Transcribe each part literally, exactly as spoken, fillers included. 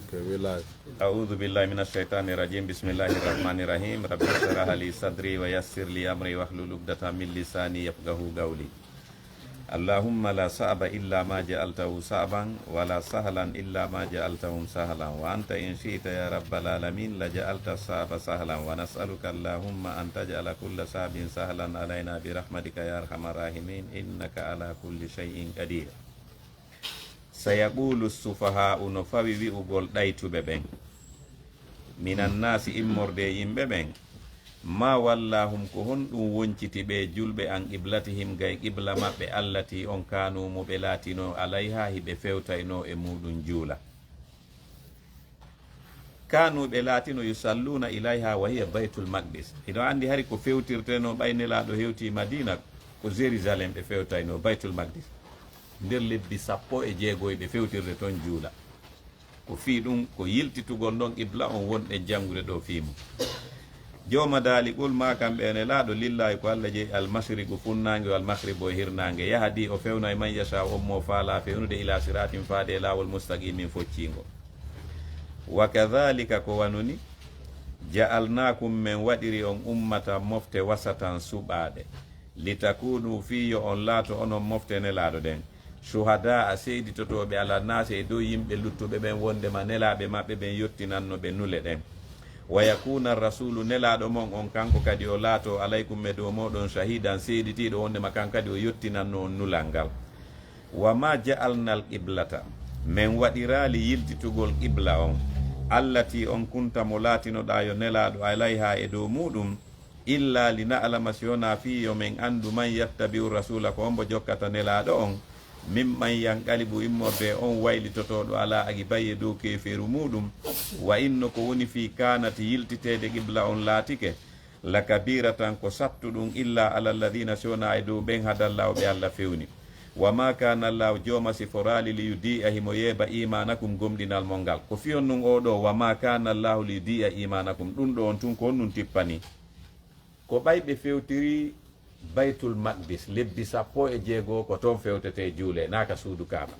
Okay, we live. أعوذ بالله من الشيطان الرجيم. بسم الله الرحمن الرحيم. رب اشرح لي صدري ويسر لي أمري واحلل عقدة من لساني يفقهوا قولي. اللهم لا صعب إلا ما جعلته صعبا ولا سهلا إلا ما جعلته سهلا وأنت إن شئت يا رب العالمين لجعلت الصعب سهلا ونسألك اللهم أن تجعل كل صعب سهلا علينا برحمتك يا أرحم الراحمين إنك على كل شيء قدير. Sayaqulu sufaha'u, no fawi wi'ugol ɗaytuɓe ɓen, minan naasi, immorde e yimɓe ɓen, ma wallahum, ko honɗum wonciti ɓe julɓe an qiblatihim gay qibla maɓɓe, allati on kanu mo ɓe laatino alayha hiɓe fewtayno e muɗum juula. Kanu ɓe laatino yusalluna ilayha wa hiya baytul maqdis. Hiɗo anndi hari ko fewtirteno ɓay Nelaaɗo hewti Madina ko Jérusalem ɓe fewtayno, Baytul Maqdis. Nder lebbi sappo e jeego ɓe fewtirde ton juula. Ko fii ɗum ko yiltitugol ndon qibla on wonɗen janngude ɗo fii mum. Jooma daali, qul, ma kamɓe e Nelaaɗo, lillahi ko Alla jeyi, al mashriqu funnaange, wal maghribu e hirnaange, yahdi o fewna e man yasha on mo faala fewnude ila siratin faade e laawol mustaqimin focciingo. Wa kadhalika ko wano ni, ja'alnakum men waɗiri on ummatan mofte wasatan suɓaaɗe, litakunu fii yo on laato onon mofte Nelaaɗo ɗen, shuhadaa seeditotooɓe ala naasi e dow yimɓe luttuɓe ɓen wondema nelaaɓe maɓɓe ɓen yottinanno ɓe nule ɗen. Wa yakuna rasulu, Nelaaɗo mon on kanko kadi o laato alaykum e dow mooɗon shahidan seeditiiɗo wondema kan kadi o yottinanno on nulal ngal. Wa ma ja'alnal qiblata, men waɗiraali yiltitugol qibla on, allati on kunta mo laatinoɗaa yo Nelaaɗo alayha e dow muuɗum, illa li na'lama si wonaa fii yo men anndu man yattabi'u rasula ko hombo jokkata Nelaaɗo on, mimman yanqalibu immorde e on waylitotooɗo ala aqibayhi e dow keeferu muuɗum, wa inno ko woni fii kaanat yiltiteede qibla on laatike, la kabiratan ko sattuɗum illa ala alladhina si wonaa e dow ɓen hadallahu ɓe Alla fewni. Wa ma kana Allahu jooma siforaali li yudi'a himo yeeba imanakum gomɗinal mon ngal. Ko fii honɗum oo ɗoo wa ma kana Allahu li yudi'a imanakum ɗum ɗo on tun ko honɗum tippani? Ko ɓay ɓe fewtiri Baytul Maqdis lebbi sappo e jeego ko toon fewtetee juulee naa ka suudu Kaaba.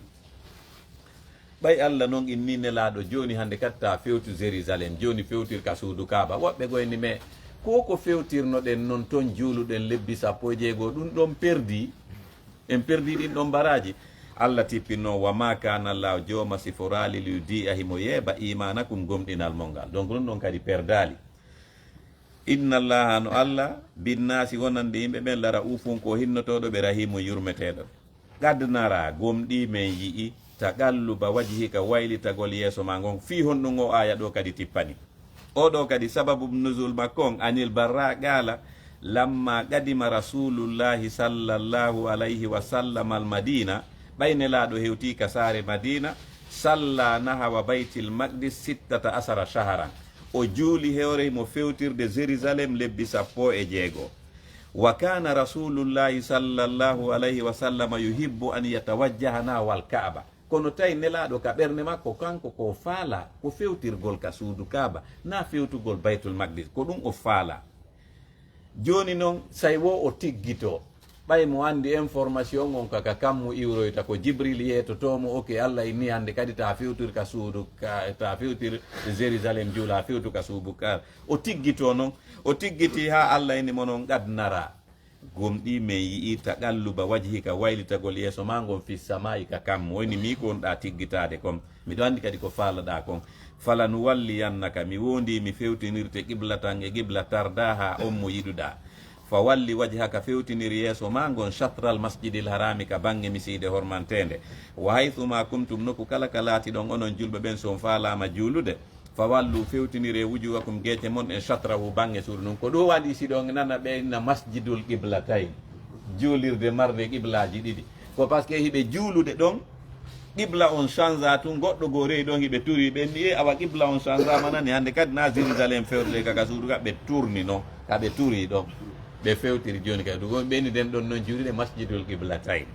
Ɓay Alla non inni Nelaaɗo jooni hannde kadi taa fewtu Jérusalem, jooni fewtir ka suudu Kaaba. Woɓɓe goyni me ko ko fewtirnoɗen non toon juuluɗen lebbi sappo e jeego ɗum ɗon perdi. En perdi ɗin ɗon baraaji. Alla tippinno wa ma kana Allahu jooma siforaali li yudi'a himo yeeba imanakum gomɗinal mon ngal. Donc ɗum ɗon kadi perdaali. Inna Allaha no Alla, binnaasi wonande yimɓe ɓen la ra'ufun ko hinnotooɗo ɓe rahimun yurmeteeɗo. Qad nara gomɗii men yi'i taqalluba wajhika waylitagol yeeso ma ngon. Fii honɗum oo aaya ɗoo kadi tippani? Oo ɗoo kadi sababu nuzul makko on anil barra qaala lamma qadima rasulullahi sallallahu alayhi wa sallam al madina, ɓay Nelaaɗo hewtii ka saare Madina, salla nahawa baytil maqdis sittata asara shaharan. O juuli hewre mo fewtirde Jerusalem lebbi sappo e jeego. Wa kana rasulullahi sallallahu alayhi wa sallam yuhibbu an yatawajjaha nahwal Kaaba. Kono tawi Nelaaɗo ka ɓernde makko kanko ko faala ko fewtirgol ka suudu Kaaba, naa fewtugol Baytul Maqdis, ko ɗum o faala. Jooni non, say wo o tiggitoo. Ɓay mo anndi information on ka, ka kammu iwroyta, ko Jibril yeetotoo mo, ok, Alla inni hannde kadi taa fewtir ka suudu, ka, taa fewtir Jerusalem juula, fewtu ka suudu ka. O tiggitoo non, o tiggitii haa Alla inni mo non qad nara. Gomɗii men yi'ii taqalluba wajhika waylitagol yeeso maa ngon fis samaa'i ka kammu. O inni mi ko wonɗaa tiggitaade kon. Miɗo anndi kadi ko faalaɗaa kon. Falanuwalliyannaka, mi woondii mi fewtinirte qiblatan e qibla tardaaha on mo yiɗuɗaa. Fawalli wajhaka, fewtinir yeeso maa ngon shatral masjidil harami ka baŋŋe misiide hormanteende. Wa haythuma kuntum, nokku kala ka laatiɗon onon julɓe ɓen si on faalaama juulude. Fawallu, fewtiniree wujuhakum geece mon ɗen shatrahu baŋŋe suudu ndun. Ko ɗum waɗi si ɗon nana ɓe inna masjidul qiblatayn. Juulirde marde qiblaaji ɗiɗi. Ko parce que hiɓe juulude ɗon, qibla on change tun, goɗɗo goo rewi ɗon hiɓe turi, ɓe inni, "E awa qibla on change ma nani, hannde kadi na Jérusalem fewtoyta ka, ka suudu ka?" Ɓe turni non, ka ɓe turi ɗon. Ɓe fewtiri jooni kadi. Ɗum ɓe inni den ɗon non juulude masjidul qiblatayn.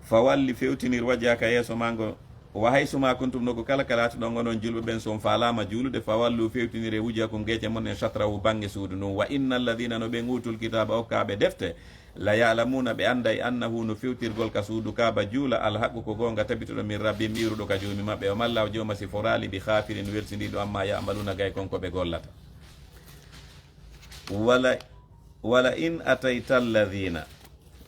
Fawalli, fewtinir wajhaka yeeso maa ngo. Wa haysu ma kuntum, nokku kala ka laatiɗon onon julɓe ɓen, si on faalaama juulude, fawallu, fewtiniree wujuhakum geece mon ɗen shatrahu baŋŋe suudu ndun. Wa inna alladhina, no ɓen uutul kitaaba okkaaɓe defte, La ya'lamuna, ɓe annday, annahu, no fewtirgol ka suudu Kaaba juula, alhaqqu, ko goonga, tabituɗo, min rabbihim, iwruɗo ka Joomi maɓɓe, wa ma Allaahu, Jooma siforaali, bi ghaafilin, welsindiiɗo, amma ya'maluuna, gay kon ko ɓe gollata. Wala, wala in atayta alladhina,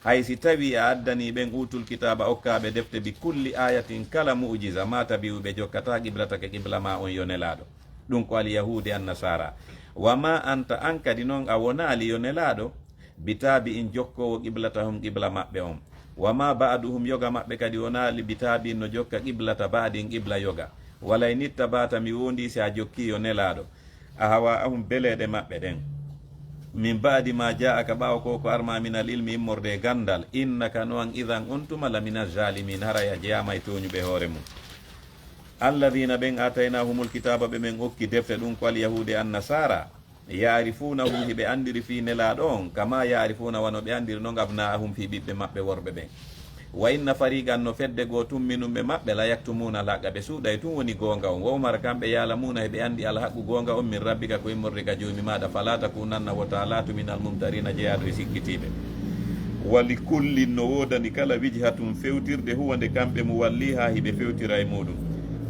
hay si tawii a addanii ɓen, uutul kitaaba, okkaaɓe defte, bi kulli ayatin, kala mu'jiza, ma tabi'u, ɓe jokkataa, qiblataka, qibla maa on, yo Nelaaɗo. Ɗum ko alyahuudi, annasaara. Wa ma anta, an kadi non a wonaali, yo Nelaaɗo, bi taabi'in, jokkoowo, qiblatahum, qibla maɓɓe on. Wa ma ba'duhum, yoga maɓɓe kadi wonaali, bi taabi'in, no jokka, qiblata ba'din, qibla yoga. Wala in ittaba'ta, mi woondii si a jokkii, yo Nelaaɗo, ahwaa'ahum, beleeɗe maɓɓe ɗen. Min ba'di ma jaa'aka, ɓaawo ko ko armaa, minal ilmi, immorde e ganndal. Innaka, no an, idhan, on tuma, lamina zaalimiin, haray a jeyaama e tooñuɓe hoore mum. Alladhina, ɓen, aataynaahumul kitaaba, ɓe men okki defte, ɗum ko alyahuudi, annasaara. Ya'rifuunahu, hiɓe anndiri fii Nelaaɗo on, kama ya'rifuuna, wano ɓe anndiri non, abnaa'ahum, fii ɓiɓɓe maɓɓe worɓe ɓen. Wa inna fariqan, no fedde goo tun, minhum, ɓe maɓɓe, la yaktumuuna al-haqqa, ɓe suuɗay tun woni goonga on. Wa hum, hara kamɓe, ya'lamuuna, hiɓe anndi, al-haqqu, goonga on, min rabbika, ko immorde ka Joomi maaɗa. Fala takuunanna, wota laatu, minal mumtariina, jeyaaɗo e sikkitiiɓe. Wa li kullin, no woodani kala, wijhatun, fewtirde, huwa, nde kamɓe, muwalliihaa, hiɓe fewtira e muuɗum.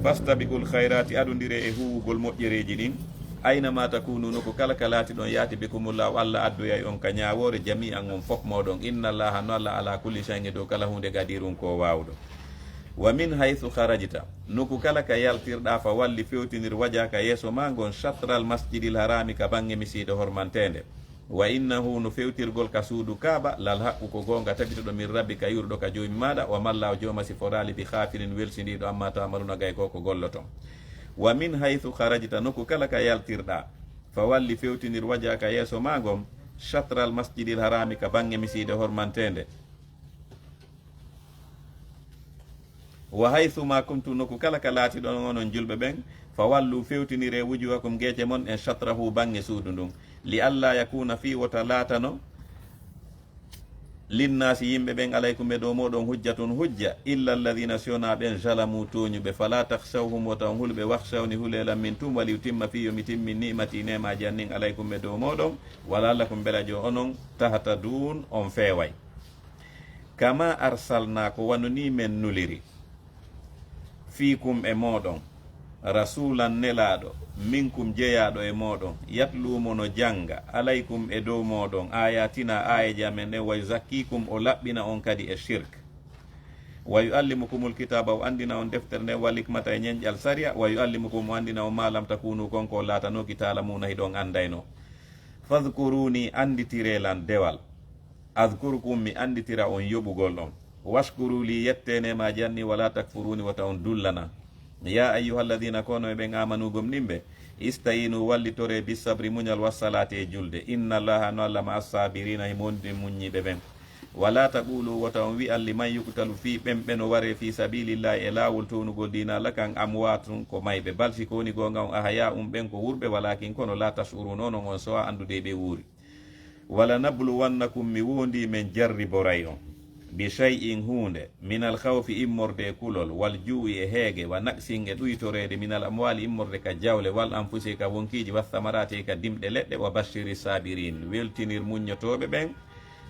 Fastabiqul khayraati, adondiree e huuwugol moƴƴereeji ɗin. Ayna ma takunu, nokku kala ka laatiɗon, yaati bikumullahu, Alla addoyay on ka ñaawoore, jami'an, on fof mooɗon. Inna Allaha, no Alla, ala kulli shay'in, e dow kala huunde, qadirun, ko waawuɗo. Wa min haythu kharajta, nokku kala ka yaltirɗaa, fa walli, fewtinir, wajhaka, yeeso maa ngon, shatral masjidil harami, ka baŋŋe misiide hormanteende. Wa innahu, no fewtirgol ka suudu Kaaba, lal haqqu, ko goonga, tabituɗo, min rabbika, iwruɗo ka Joomi maaɗa, wa ma Allahu, Jooma siforaali, bi ghaafilin, welsindiiɗo, amma ta'maluna, gay ko ko golloton. Wa min haythu kharajta, nokku kala ka yaltirɗaa, fa walli, fewtinir, wajhaka, yeeso maa ngon, shatral masjidil harami, ka baŋŋe misiide hormanteende. Wa haythu ma kuntum, nokku kala ka laatiɗon onon julɓe ɓen, fa wallu, fewtiniree, wujuhakum, geece mon ɗen, shatrahu, baŋŋe suudu ndun, li alla yakuna, fii wota laatano, linnaasi, yimɓe ɓen, alaykum, e dow mooɗon, hujjatun, hujja, illa alladhina, si wonaa ɓen, zalamu, tooñuɓe, fala takhshawhum, wota on hulu ɓe, wakhshawni, hulee lan min tun, wali utimma, fii yo mi timmin, ni'mati, neemaaji an ɗin, alaykum, e dow mooɗon, wa la'allakum, mbela jo onon, tahtadun, on feeway. Kama arsalna, ko wano nii men nuliri, fiikum, e mooɗon, rasulan, nelaaɗo, minkum, jeyaaɗo e mooɗon, yatlu, mo no jannga, alaykum, e dow mooɗon, ayatina, aayeeje amen ɗen, wa yuzakkikum, o laɓɓina on kadi e shirk, wa yuallimukumul kitaaba, o anndina on deftere nden, wal hikmata, e ñenƴal sariya, wa yuallimukum, o anndina on, ma lam takunu, kon ko on laatanooki, ta'lamuuna, hiɗon anndaynoo. Fadhkuruni, annditiree lan dewal. Adhkurkum, mi annditira on yoɓugol on. Washkuru li, yettee neemaaji an ɗin, wala takfuruni, wota on dullana. Ya ayyuhalladhina, ko onon e ɓen amanu gomɗinɓe, ista'inu, wallitoree, bissabri, muñal, wassalaati, e julde. Inna Allaha, no Alla, ma'a ssabirina, himo wondi e muññiiɓe ɓen. Wala taqulu, wota on wi'an, liman yuqtalu, fii ɓen ɓe no waree, fii sabilillahi, e laawol townugol diina Alla kan, amwatun, ko mayɓe. Bal, si ko woni goonga on, ahya'un, ɓen ko wuurɓe, walakin, kono, la tash'uruna, onon on sowaa anndude ɓe wuuri. Wala nabluwannakum, mi woondii men jarriboray on, bi shay'in, huunde, minal khawfi, immorde e kulol, wal juu'i, e heege, wa naqsin, e ɗuytoreede, minal amwaali, immorde ka jawle, wal anfusi, e ka wonkiiji, wa thamaraati, e ka dimɗe leɗɗe, wa bashshiri saabiriin, weltinir muññotooɓe ɓen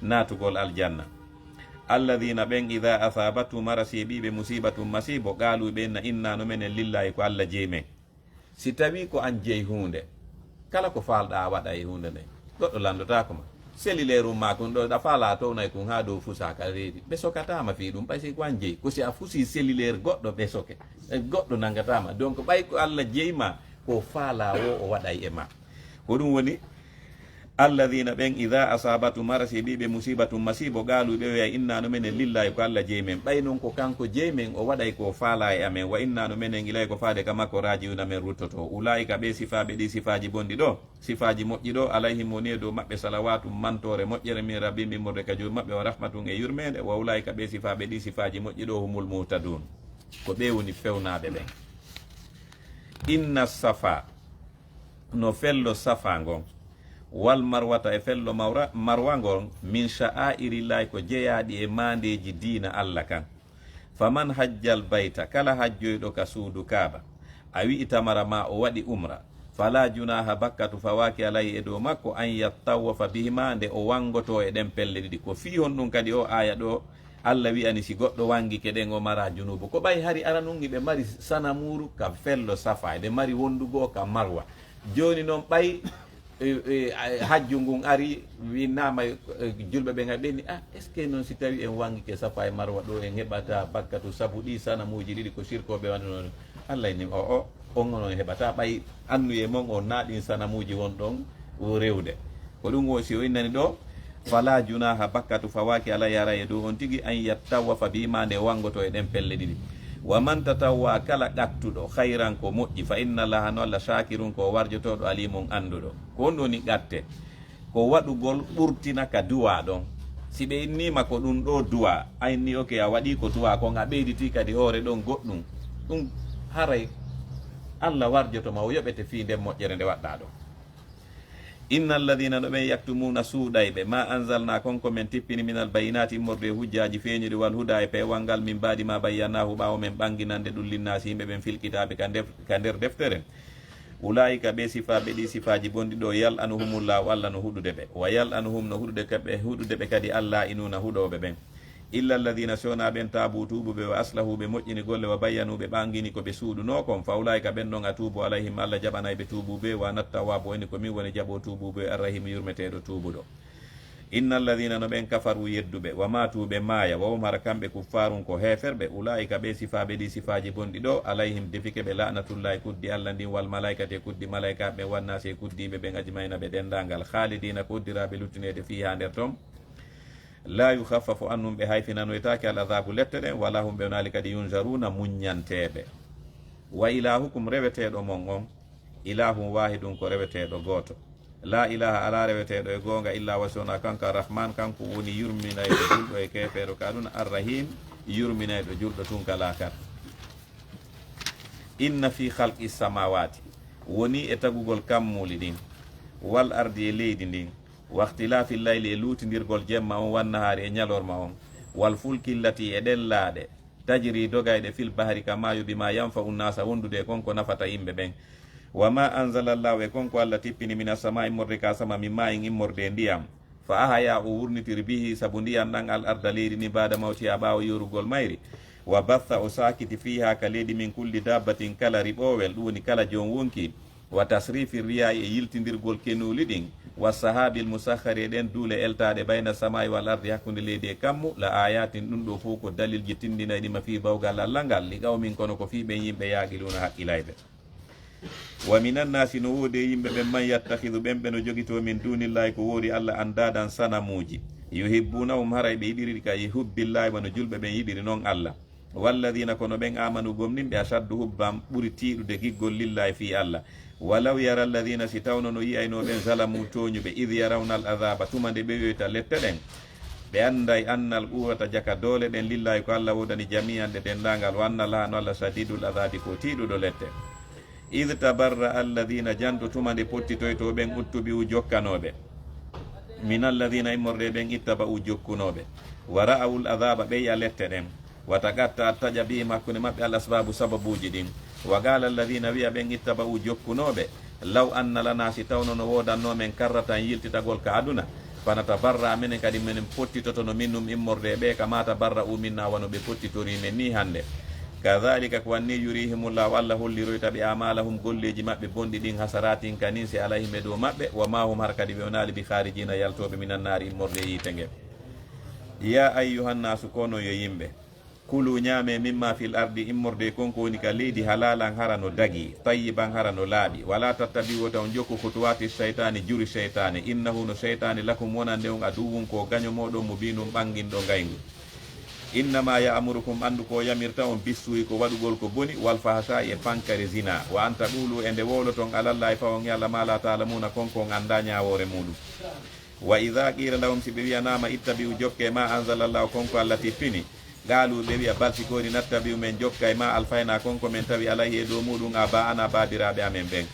naatugol aljanna. Alladhiina, ɓen, idhaa asaabathum, hara si heɓii ɓe, musiibatun, masiibo, qaalu, ɓe inna, inna, no menen, lillaahi, ko Alla jeyi men. Si tawii ko an jeyi huunde, kala ko faalɗaa a waɗa e huunde nden, goɗɗo lanndotaako ma. Selileeru maa kun ɗo, ɗa faalaa townay kun haa dow fusaa ka reedi. Ɓe sokataa ma fii ɗum, ɓay si ko an jeyi. Ko si a fusii selileer goɗɗo, ɓe soke. E, goɗɗo nanngataa ma. Donc, ɓay ko Alla jeyi ma, ko faalaa woo o waɗay e ma. Ko ɗum woni, Alladhiina, ɓen, idhaa asaabathum, hara si heɓii ɓe, musiibatun, masiibo, qaalu, ɓe wi'ay, inna, no menen, lillaahi, ko Alla jeyi men. Ɓay non ko kanko jeyi men, o waɗay ko faalaa e amen. Wa inna, no menen, ilayhi, ko faade ka makko, raaji'uuna, men ruttotoo. Ulaa'ika, ɓee sifaaɓe ɗii sifaaji bonɗi ɗoo, sifaaji moƴƴi ɗoo, alayhim, woni e dow maɓɓe, salawaatum, mantoore moƴƴere, min rabbihim, immorde ka Joomi maɓɓe, wa rahmatun, e yurmeende. Wa ulaa'ika, ɓee sifaaɓe ɗii sifaaji moƴƴi ɗoo, humul muhtaduun, ko ɓe woni fewnaaɓe ɓen. Inna Safaa, no fello Safaa ngon, wal Marwata, e fello Mawra-, Marwa ngon, min sha'aa'irillaahi, ko jeyaaɗi e maandeeji diina Alla kan. Faman hajjal bayta, kala hajjoyɗo ka suudu Kaaba, aw i'tamara, maa o waɗi umra, Fala junaha, bakkatu fawaaki alay e dow makko, an yattawafa bihima, nde o wangoto e ɗen pelle ɗiɗi. Ko fii honɗun kadi o aya ɗo Allah wi'ani si goɗɗo wangike ɗen o mara junubu? Ko ɓay hari aranun hiɓe mari sanamuuru ka fello Safa, hiɓe mari wondugo ka Marwa. Jooni non ɓay e, e, a-, hajju ngun ari, winnama e, e, julɓe ɓen ay ɓenni, "Ah, est-ce que non si tawi en wangike Safa e Marwa ɗo, en heɓata bakkatu sabu ɗi sanamuuji ɗiɗi ko sirkoɓe wanduno?" Allah inni, "O, o, on onon heɓata ɓay annuye mon on na ɗin sanamuuji won ɗon o rewde." Ko ɗum o si o innani ɗo, "Fala junaha, bakkatu fawaaki alay alay e dow on tigi, an yattawafa bihima, nde wangoto e ɗen pelle ɗiɗi. Wa man tatawwa, kala gattuɗo, khayran, ko moƴƴi, fa inna Allaha, no Allah, shakirun, ko warjotooɗo, alimun, annduɗo." Ko on woni gatte. Ko waɗugol ɓurtina ka duwa ɗon. Si ɓe innima ko ɗum ɗo duwa, a inni, "Ok, a waɗi ko duwa kon, a ɓeyditi kadi hoore ɗon goɗɗum." Ɗum haray Allah warjoto ma, o yoɓete fii nden moƴƴere nde waɗɗa ɗon. Inna alladhina, no ɓen, yaktumuna, suuɗayɓe, ma anzalna, kon ko men tippini, minal bayyinati, immorde e hujjaaji feeñuɗi, wal huda, e peewal ngal, min baadi ma bayyannahu, ɓaawo men ɓanginande ɗum, linnaasi, yimɓe ɓen, fil kitaabi, ka nder, ka nder deftere. Ulaa'ika, ɓe sifaaɓe ɗi sifaaji bonɗi ɗo, yal'anuhumullahu, Allah no huɗude ɓe. Wa yal'anuhum, no huɗude ka ɓe, huɗude ɓe kadi, al-laa'inuuna, huɗooɓe ɓen. Illa alladhina, si wonaa ɓen, taabu, tuubuɓe, wa aslahu, ɓe moƴƴini golle, wa bayyanu, ɓe ɓangini ko ɓe suuɗunoo kon. Fa ulaa'ika, ɓen ɗon, atuubu alayhim, Allah jaɓanay ɓe tuubuɓe, wa ana tawwaabu, woni ko min woni jaɓo tuubuɓe, arrahiimu, yurmeteeɗo tuubuɗo. Inna alladhina, no ɓen, kafaru, yedduɓe, wa maatu, ɓe maaya, wa hum, hara kamɓe, kuffaarun, ko heeferɓe, ulaa'ika, ɓe sifaaɓe ɗi sifaaji bonɗi ɗo, alayhim, defike ɓe, la'natullahi, kuddi Allah ndin, wal malaa'ikati, e kuddi malaa'ikaaɓe ɓen, wan naasi, e kuddiiɓe ɓen, ajma'iina, ɓe denndaangal, khaalidiina, ko uddiraaɓe luttineede, fiihaa, nder ton. La yukhaffafu anhum, ɓe hayfinanoytaake, al adhabu, lette ɗen, wa la hum, ɓe wonaali kadi, yunzaruuna, muññanteeɓe. Wa ilahukum, reweteeɗo mon on, ilahun wahidun, ko reweteeɗo gooto. La ilaha, alaa reweteeɗo e goonga, illa huwa, si wonaa kanko, arrahman, kanko woni yurminayɗo julɗo e keefeero ka aduna, arrahim, yurminayɗo julɗo tun ka laakara. Inna fi khalqi samawati, woni e tagugol kammuuli ɗin, wal ardi, e leydi ndin, wa ikhtilafi llayli, e luutindirgol jemma on, wan nahaari, e ñalorma on, wal fulki llati, e ɗen laaɗe, tajri, dogayɗe, fil bahri, ka maayo, bima yanfa'u nnasa, wondude e kon ko nafata yimɓe ɓen. Wa ma anzala llahu, e kon ko Allah tippini, mina samai, immorde ka sama, min ma'in, immorde e ndiyam. Fa ahya, o wurnitiri, bihi, sabu ndiyam ɗan, al arda, leydi ndin, ba'da mawtiha, ɓaawo yoorugol mayri. Wa batha, o saakiti, fiha, ka leydi, min kulli dabbatin, kala riɓoowel, ɗum woni kala joom wonki. Wa tasrifi riyahi, e yiltindirgol kenuuli ɗin. Wa sahabil musakhkhari, e ɗen duule eltaaɗe, bayna samai wal ardi, hakkunde leydi e kammu, la ayatin, ɗum ɗo fof ko dalilji tindinayɗi ma fii bawgal Allah ngal, li qawmin, kono ko fii ɓen yimɓe, yaqiluna, haqqilayɓe. Wa minan nasi, no woodi e yimɓe ɓen, man yattakhidu, ɓen ɓe no jogitoo, min dunillahi, ko woori Allah, andadan, sanamuuji, yuhibbunahum, haray ɓe yiɗiri ɗi ka hubbillahi, wano julɓe ɓen yiɗiri non Allah. Walladina, kono ɓen, amanu, gomɗinɓe, ashaddu hubban, ɓuri tiiɗude giggol, lillahi, fii Allah. Walaw yara alladina, si tawno no yi'aynoo ɓen, zalamu, tooñuɓe, id yarawna al adaba, tuma nde ɓe yi'oyta lette ɗen, ɓe anday, anna al quwwata, jaka doole ɗen, lillahi, ko Allah woodani, jami'an, ɗe denndaangal, wa anna Allaha, no Allah, shadidul adabi, ko tiiɗuɗo lette. Id tabarra alladina, janto tuma nde pottitoytoo ɓen, uttubi'u, jokkanooɓe, min alladina, immorde e ɓen, ittaba'u, jokkunooɓe, wa ra'awul adaba, ɓe yi'a lette ɗen. Wa taqatta'at, taƴa, bihim, hakkunde maɓɓe, al asbabu, sababuuji ɗin. Wa qaala alladina, wi'a ɓen, ittaba'u, jokkunooɓe, law anna lana, si tawno no woodannoo men, karratan, yiltitagol ka aduna, fa natabarra'a, menen kadi menen pottitotono, minhum, immorde e ɓe, kama tabarra'u minna, wano ɓe pottitorii men ni hannde. Kadhalika, ko wanni, yurihimullahu, Allah holliroyta ɓe, amalahum, golleeji maɓɓe bonɗi ɗin, hasaratin, ka ninse, alayhim, e dow maɓɓe, wa ma hum, hara kadi ɓe wonaali, bi kharijina, yaltooɓe, minan naari, immorde e yiite nge. Ya ayyuhan nasu, kono yo yimɓe. Kulu, ñaamee, mimma fil ardi, immorde e kon ko woni ka leydi, halalan, hara no dagii, tayyiban, hara no laaɓi. Wala tattabi'u, wota on jokku, khutuwati shaytani, juri shaytaane. Innahu, no shaytaane, lakum, wonande on, aduwwun, ko gaño mooɗon, mubinun, ɓanginɗo ngayngu. Innama ya'murukum, anndu ko o yamirta on, bissu'i, ko waɗugol ko boni, wal fahsha'i, e pankare zina. Wa an taqulu, e nde wowloton, alallahi, fawon e Allah, ma la ta'lamuna, kon ko on anndaa ñaawoore muuɗum. Wa idha qila lahum, si ɓe wi'anaama, ittabi'u, jokkee, ma anzalallahu, kon ko Allah tippini, qalu, ɓe wi'a, bal, si ko woni, nattabi'u, men jokkay, ma alfayna, kon ko men tawi, alayhi, e dow muuɗum, aba'ana, baabiraaɓe amen ɓen.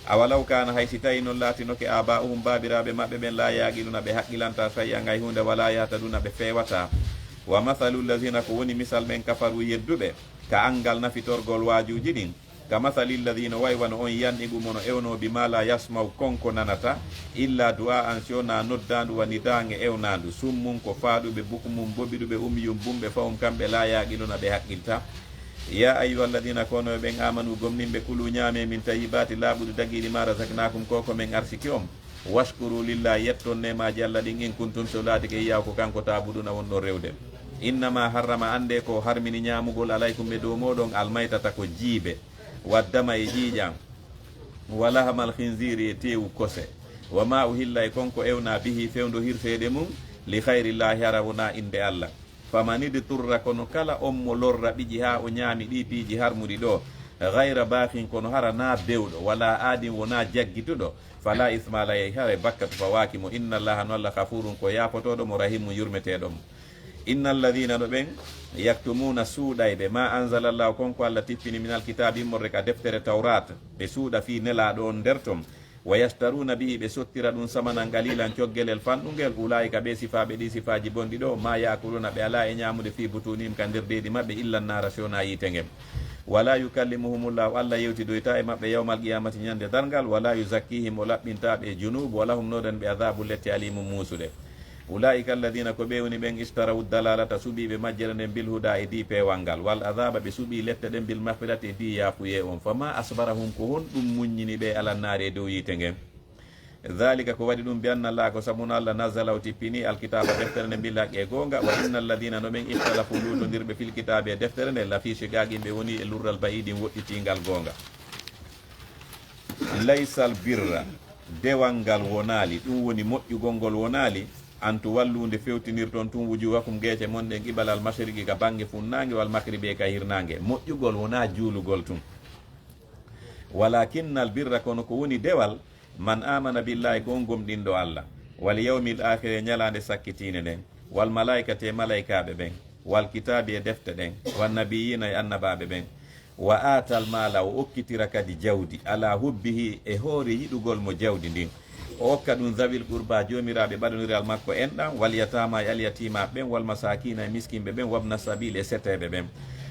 Awalaw kana, hay si tawi non laatinoke, aba'uhum, baabiraaɓe maɓɓe ɓen, la yaqiluna, ɓe haqqilantaa, shay'an, hay huunde, wala yahtaduna, ɓe feewataa. Wa mathalu alladhina, ko woni misal ɓen, kafaru, yedduɓe, ka anngal nafitorgol waajuuji ɗin, Ka mathali alladhi, no wayi wano on yan'iqu mo no ewnoo, bima la yasma'u, kon ko nanataa, illa du'aa'an, si wonaa noddaandu, wa nidaa'an, e ewnaandu, summun, ko faaɗuɓe, bukmun, boɓiɗuɓe, ummiyun, bumɓe, fahum, kamɓe, la ya'qiluuna, ɓe haqqiltaa. Ya ayyuhalladhina, ko onon ɓen, amanu, gomɗinɓe, kulu, ñaamee, min tayyibaati, laaɓuɗi dagiiɗi, ma razaqnaakum, ko ko men arsiki on. Washkuru lillahi, yetton neemaaji Alla ɗin, in kuntum, so laatike, iyyahu, ko kanko, ta'buduuna, wonɗon rewde. Innama harrama, anndee ko o harmini ñaamugol, alaykum, e dow mooɗon, almaytata, ko jiibe, waddama, e ƴiiƴan, wa lahamal khinziiri, e teewu kose, wa ma uhilla, e kon ko ewnaa, bihi, fewndo hirseede mum, li khayrillahi, hara wonaa innde Alla. Famanidturra, kono kala on mo lorraɓi haa o ñaami ɗii piiji harmuɗi ɗoo, gayra baaghin, kono hara naa bewɗo, wala aadin, wonaa jaggituɗo, fala isma alayhi, hara bakkatu fawaaki mo, inna Allaha, no Alla, ghafuurun, ko yaafotooɗo mo, rahiimun, yurmeteeɗo mo. Inna alladhina, no ɓen, yaktumuuna, suuɗayɓe, ma anzala Allahu, kon ko Alla tippini, minal kitaabi, immorde ka deftere Tawraat, ɓe suuɗa fii Nelaaɗo on nder ton, wa yashtaruuna bihi, ɓe sottira ɗum, samanan qaliilan, coggelel fanɗungel, ulaa'ika, ɓee sifaaɓe ɗii sifaaji bonɗi ɗoo, ma ya'kuluuna, ɓe alaa e ñaamude, fii butuunihim, ka nder deeɗi maɓɓe, illa annaara, si wonaa yiite ngen. Wala yukallimuhumullahu, Alla yewtidoytaa e maɓɓe, yawmal qiyaamati, ñande darngal, wala yuzakkiihim, o laɓɓintaa ɓe junuubu, wa lahum, no ɗon ɓe, adhaabun, lette, aliimun, muusuɗe. Ulaa'ika alladhina, ko ɓee woni ɓen, ishtarawu dalalata, suɓiiɓe majjere nden, bil huda, e dii peewal ngal, wal adhaba, ɓe suɓii lette ɗen, bil maghfirati, e dii yaafuyee on. Fama asbarahum, ko honɗum muññini ɓe, ala naari, e dow yiite ngen? Dhalika, ko waɗi ɗum, bi anna Allaha, ko sabu no Alla, nazzala, o tippini, alkitaba, deftere nden, bil haqqi, e goonga, wa inna alladhina, no ɓen, ikhtalafu, luutondirɓe, fil kitabi, e deftere nden, la fi shiqaqin, ɓe woni e lurral, ba'idin, woɗɗitiingal goonga. Laysal birra, dewal ngal wonaali, ɗum woni moƴƴugol ngol wonaali, an tuwallu, nde fewtinirton tun, wujuhakum, geece mon ɗen, qibalal mashriqi, ka bannge funnaange, wal maghribi, e ka hirnaange. Moƴƴugol wonaa juulugol tun. Walakinnal birra, kono ko woni dewal, man amana billahi, ko on gomɗinɗo Alla, wal yawmil akhiri, e ñalaande sakkitiinde nden, wal malaikati, e malaikaaɓe ɓen, wal kitaabi, e defte ɗen, wan nabiyyiina, e annabaaɓe ɓen, wa aatal maala, o okkitira kadi jawdi, ala hubbihi, e hoore yiɗugol mo jawdi ndin, o okka ɗum zawil qurba, joomiraaɓe ɓaɗondiral makko enɗan, wal yataama, e alyatiimaaɓe ɓen, wal masaakiina, e miskinɓe ɓen, wabna sabiili, e seteeɓe ɓen,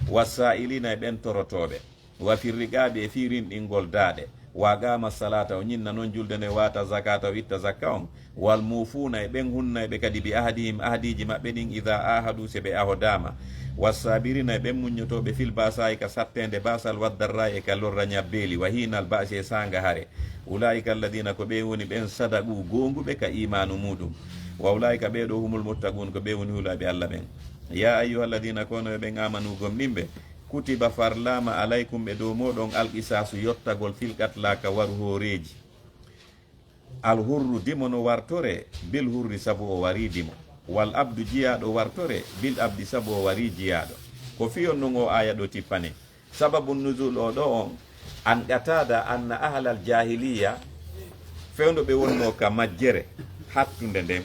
wassaa'iliina, e ɓen torotooɓe, wa fir riqaabi, e fii rinɗingol daaɗe, wa aqaama salaata, o ñinna non julde nden, wa aata zakata, o itta zakka on, wal muufuuna, e ɓen hunnayɓe kadi, bi ahdihim, ahdiiji maɓɓe ɗin, idaa aahadu, si ɓe ahodaama, wassaabiriina, e ɓen muññotooɓe, fil ba'saa'i, ka satteende baasal, waddarraa'i, e ka lorra ñabbeeli, wa hiinal ba'si, e saanga hare. Ulaa'ika alladhiina, ko ɓee woni ɓen, sadaqu, goonguɓe ka iimaanu muuɗum, wa ulaa'ika, ɓee ɗoo, humul muttaquun, ko ɓee woni hulaaɓe Alla ɓen. Yaa ayyuhalladhiina, ko onon ɓen, aamanu, gomɗinɓe, kutiba, farlaama, alaykum, e dow mooɗon, al qisaasu, yottagol, fil qatlaa, ka waru hooreeji. Al hurru, dimo no wartoree, bil hurri, sabu o warii dimo. Wal abdu, jiyaaɗo wartoree, bil abdi, sabu o warii jiyaaɗo. Ko fii on ɗum oo aaya ɗoo tippani. Sababu nuzul oo ɗoo on, an Qataada, anna ahlal jaahiliyya, fewndo ɓe wonnoo ka majjere hattunde nden,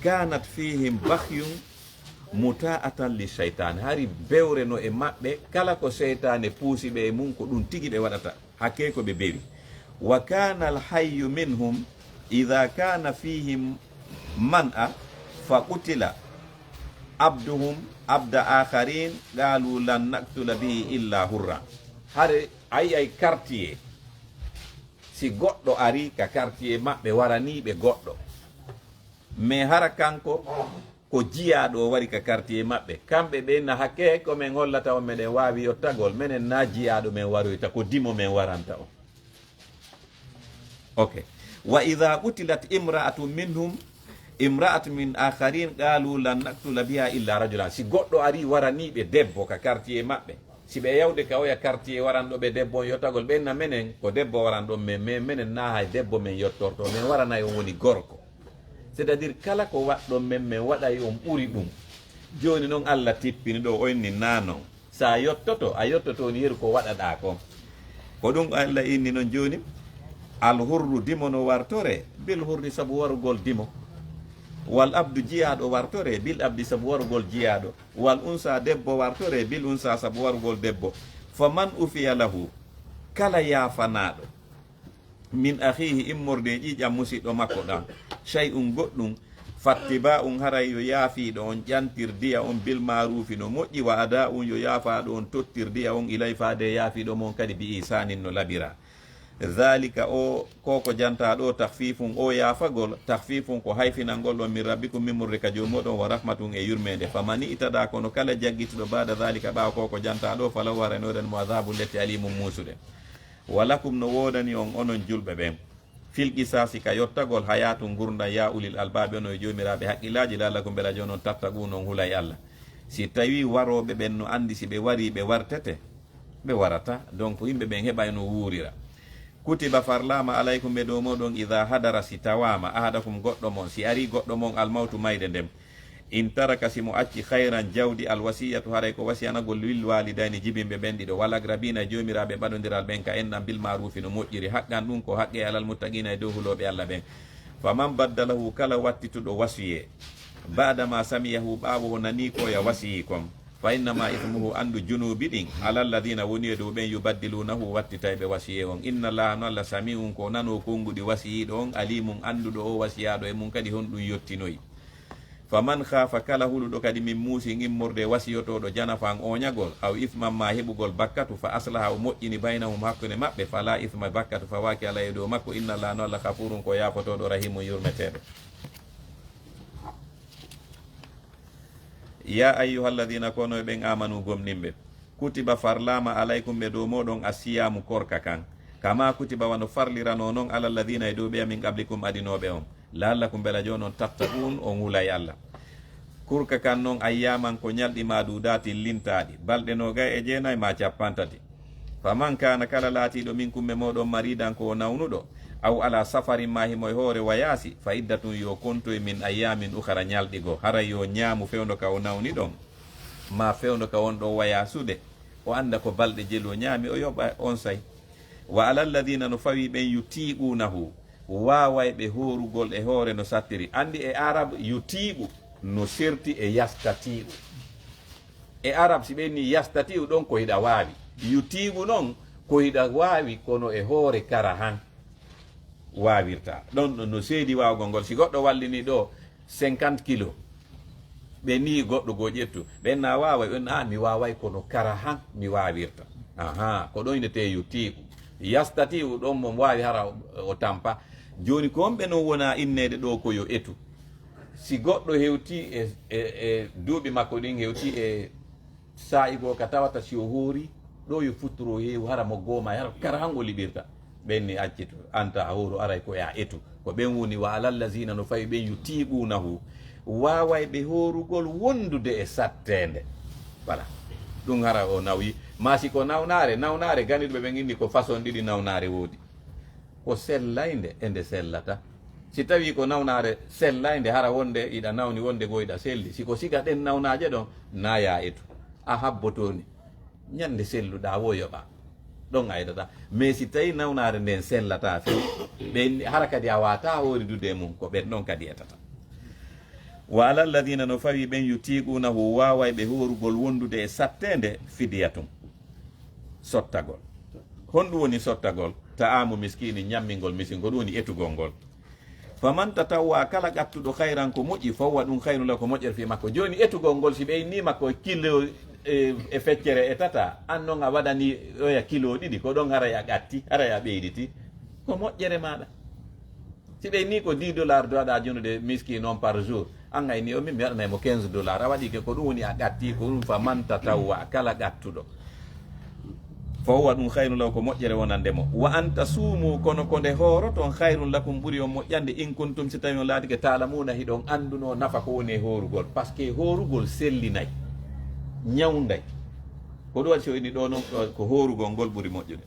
kaanat fiihim baghyun mutaa'atan li shaytaan. Hari bewre no e maɓɓe, kala ko seytaane puusi ɓe e mum, ko ɗum tigi ɓe waɗata. Hakkee ko ɓe bewi. Wa kaana al hayyu minhum, idaa kaana fiihim man'a, fa qutila abduhum abda aakhariin, qaalu lan naqtula bihi illa hurra. Hare ay ay quartier, si goɗɗo ari ka quartier maɓɓe, waranii ɓe goɗɗo, mais hara kanko ko jiyaaɗo o wari ka quartier maɓɓe. Kamɓe ɓe na hakke ko men hollata on meɗen waawi yottagol, menen na jiyaaɗo men waroyta, ko dimo men waranta on. Ok. Wa idha qutilat imra'atun minhum, imra'atun min akharin, qalu lan naqtula biha illa rajulan. Si goɗɗo ari waranii ɓe debbo ka quartier maɓɓe, si ɓe yawde ka oya quartier waranɗo ɓe debbo on yottagol, ɓen na menen ko debbo waranɗon men, men, menen na hay debbo men yottorto, men waranay on woni gorko. C'est-à-dire, kala ko waɗɗon men, men waɗay on ɓuri ɗum. Jooni noon, Allah tippini ɗo, o inni naa noon. So a yottoto, a yottoto woni yeru ko waɗaɗaa kon. Ko ɗum Allah inni noon jooni, al hurru, dimo no wartore, bil hurri, sabu warugol dimo. Wal abdu, jiyaaɗo wartore, bil abdi, sabu warugol jiyaaɗo. Wal unsa, debbo wartore, bil unsa, sabu warugol debbo. Fa man ufiya lahu, kala yaafanaaɗo, min akhihi, immorde e ƴiiƴam musiɗɗo makko ɗam, shay'un, goɗɗum, Fattiba'un, haray yo yaafiiɗo on ƴantir diya on, bil maaruufi no moƴƴi, wa adaa'un, yo yaafaaɗo on tottir diya on, ilay, faade e yaafiiɗo mon kadi, bi ihsaanin, no laɓira. Zaalika, o ko ko jantaa ɗo, takhfiifun, o yaafagol, takhfiifun, ko hayfinangol on, min rabbikum, immorde ka Joomi mooɗon, wa rahmatun, e yurmeende. Faman i'tadaa, kono kala jaggituɗo, ba'da zaalika, ɓaawo ko ko jantaa ɗo, falahu, haray no woodani mo, azaabun, lette, aliimun, muusuɗe. Wa lakum, no woodani on, onon julɓe ɓen, fil qisaasi, ka yottagol, hayaatun, ngurndan, yaa ulil albaabi, onon e joomiraaɓe haqqillaaji, la'allakum, mbela jooni on, tattaquun, on hulay Alla. Si tawii warooɓe ɓen no anndi si ɓe warii ɓe wartete, ɓe warata. Donc, yimɓe ɓen heɓay no wuurira. Kutiba, farlaama, alaykum, e dow mooɗon, idaa hadara, si tawaama, ahadakum, goɗɗo mon, si arii goɗɗo mon, almawtu, mayde nden, in taraka, si mo acci, khayran, jawdi, alwasiyatu, haray ko wasiyanagol, lil waalidayni, jibinɓe ɓen ɗiɗo, wal aqrabiina, e joomiraaɓe ɓaɗondiral ɓen, ka enɗan, bil maaruufi, no moƴƴiri, haqqan, ɗun ko haqqe, alal muttaqiina, e dow hulooɓe Alla ɓen. Faman baddalahu, kala wattituɗo wasiyee, ba'da maa sami'ahu, ɓaawo o nanii ko ya wasiyii kon, fa innama ithmuhu, anndu junuubi ɗin, ala alladhina, woni e dow ɓen, yubaddilunahu, wattitayɓe wasiyee on. Inna Allaha, no Alla, sami'un, ko nanoo konnguɗi wasiyiiɗo on, alimun, annduɗo o wasiyaaɗo e mun kadi honɗun yottinoyi. Faman khaafa, kala huluɗo kadi, min muusin, immorde e wasiyotooɗo, janafan, ooñagol, aw ithman, maa heɓugol bakkatu, fa aslaha, o moƴƴini, baynahum, hakkunde maɓɓe, fala ithma, bakkatu fawaaki alay e dow makko. Inna Allaha, no Alla, ghafuurun, ko yaafotooɗo, rahimun, yurmeteeɗo. Ya ayyuhalladhina, kono e ɓen, amanu, gomɗinɓe, kutiba, farlaama, alaykum, e dow mooɗon, assiyaamu, korka kan, kama kutiba, wano farliranoo non, ala alladhina, e dow ɓeya, min qablikum, adinooɓe on, la'allakum, mbela jooni on, tattaqun, on hulay Alla. Korka kan non, ayyaaman, ko ñalɗi, ma'duudaatin, lintaaɗi, balɗe noogay e jeenay maa cappanɗe tati. Faman kaana, kala laatiiɗo, minkum, e mooɗon, mariidan, ko o nawnuɗo, aw ala safarin, maa himo e hoore wayaasi, fa iddatun, yo kontoy, min ayyaamin ukhara, ñalɗi goo. Haray yo ñaamu fewndo ka o nawni ɗon, maa fewndo ka wonɗo wayaasude, o annda ko balɗe jelu o ñaami, o yoɓa onsay. Wa ala alladhina, no fawii ɓen, yutiqunahu, waawayɓe hoorugol e hoore no sattiri. Anndi e Arab, yutiqu no serti e yastatiqu. E Arab, si ɓe inni yastatiqu, ɗon ko hiɗa waawi. Yutiqu non, ko hiɗa waawi, kono e hoore karahan waawirta. Ɗon no seedi waawugol ngol. Si goɗɗo wallini ɗo cinquante kilo, ɓe ni goɗɗo goo ƴettu. Ɓen na waaway, ɓen, "Ah, mi waaway, kono karahan mi waawirta." Aha, ko ɗon innetee yutiqu. Yastatiqu, ɗon mo waawi hara o, o tampa. Jooni, ko on ɓe non wona inneede ɗo ko yo etu? Si goɗɗo hewti e, e, e duuɓi makko ɗin, hewti e saa'i goo ka tawata si o hoori, ɗo yo futturo heewu, hara mo gooma, hara karahan o liɓirta. Ɓen ni accitu, anta a hooru, aray ko e a etu. Ko ɓen woni wa alallazina, no fawi ɓen, yutiqunahu, waawayɓe hoorugol wondude e satteende. Voilà. Ɗum hara o nawi. Ma si ko nawnaare, nawnaare ganiɗo ɓe ɓen inni ko façon ɗiɗi nawnaare woodi. Ko sellaynde e nde sellata. Si tawi ko nawnaare sellaynde, hara wonde iɗa nawni, wonde goo iɗa selli. Si ko siga ɗen nawnaaje ɗon, na ya etu. A habboto ni. Ñande selluɗaa wo yoɓa. Ɗon a etata. Mais si tawi nawnaare nden sellata few, ɓen hara kadi a wata hooridude e mum, ko ɓen ɗon kadi etata. Wa alallazina, no fawi ɓen, yutiqunahu, waawayɓe hoorugol wondude e satteende, fidiyatun, sottagol. Honɗum woni sottagol? Ta'amu miskini, ñammingol miskin, ko ɗum woni etugol ngol. Faman tatawwa, kala gattuɗo, khayran, ko moƴƴi, fa huwa, ɗum, khayrun lahu, ko moƴƴere fii makko. Jooni etugol ngol, si ɓe inni makko kilo, e, e feccere e tata, an non a waɗani oya kilo ɗiɗi, ko ɗon haray a gatti, haray a ɓeyditi, ko moƴƴere maaɗa. Si ɓe inni ko dix dollars do aɗa jonude miskino on par jour, an ay ni o min mi waɗanay mo quinze dollars, a waɗi ke, ko ɗum woni a gatti, ko ɗum, faman tatawwa, kala gattuɗo. Fa huwa, ɗum, khayrun lahu, ko moƴƴere wonande mo. Wa an tasumu, kono ko nde hooroton, khayrun lakum, ɓuri on moƴƴande, in kuntum, si tawi on laatike, ta'lamuna, hiɗon anduno nafa ko woni e hoorugol. Parce que hoorugol sellinay, ñawnday. Ko ɗum waɗi si o inni ɗo non, ko hoorugol ngol ɓuri moƴƴude.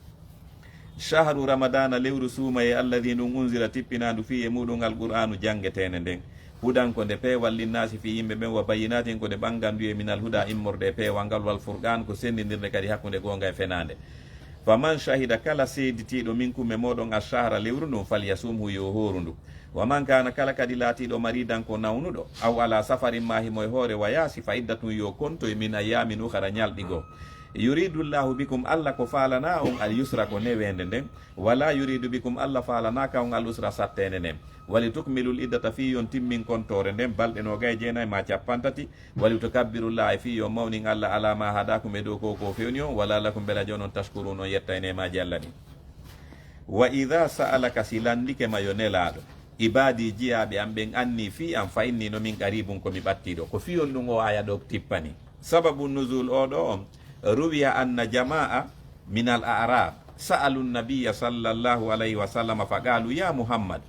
Shahru ramadana, lewru suumayee, alladhi, ndun, unzila, tippinaandu, fii, e muɗum, alqur'aanu, janngeteende nden. Hudan, ko nde peewal, linnaasi, fii yimɓe ɓen, wa bayyinatin, ko nde ɓannganduyee, minal huda, immorde e peewal ngal, wal furqaan, ko senndindirde kadi hakkunde goonga e fenaande. Faman shahida, kala seeditiiɗo, minkum, e mooɗon, ashahra, lewru ndun, falyasumhu, yo hooru ndu. Wa man kaana, kala kadi laatiiɗo, maridan, ko nawnuɗo, aw ala safarin, maa himo e hoore wayaasi, fa iddatun, yo kontoy, min ayyaamin ukhara, ñalɗi goo. Yuridu llahu bikum, Allah ko faalana on al yusra, ko neweende nden. Wala yuridu bikum, Allah faalanaaka on al usra, satteende nden. Wali tukmilu l iddata, fii yon timmin kontoore nden, balɗe noogay e jeenay ma cappanɗe tati. Wali tukabbiru llaha, e fii yon mawnin Allah, ala ma hadakum, e dow ko ko fewni on, wala lakum, belajo onon tashkurun, on yetta e neemaaji Allah ɗin. Wa idha sa'alaka, si landike ma yo Nelaaɗo, ibadi, jiyaaɓe am ɓen, anni, fii am, fa inni, no min, qaribun, ko mi ɓattiiɗo. Ko fii on ɗum o aya ɗo tippani. Sababu nuzul o ɗo on, ruwiya anna jama'a min al a'rab sa'alu nabiyya sallallahu alayhi wa sallam fa qalu, ya Muhammad,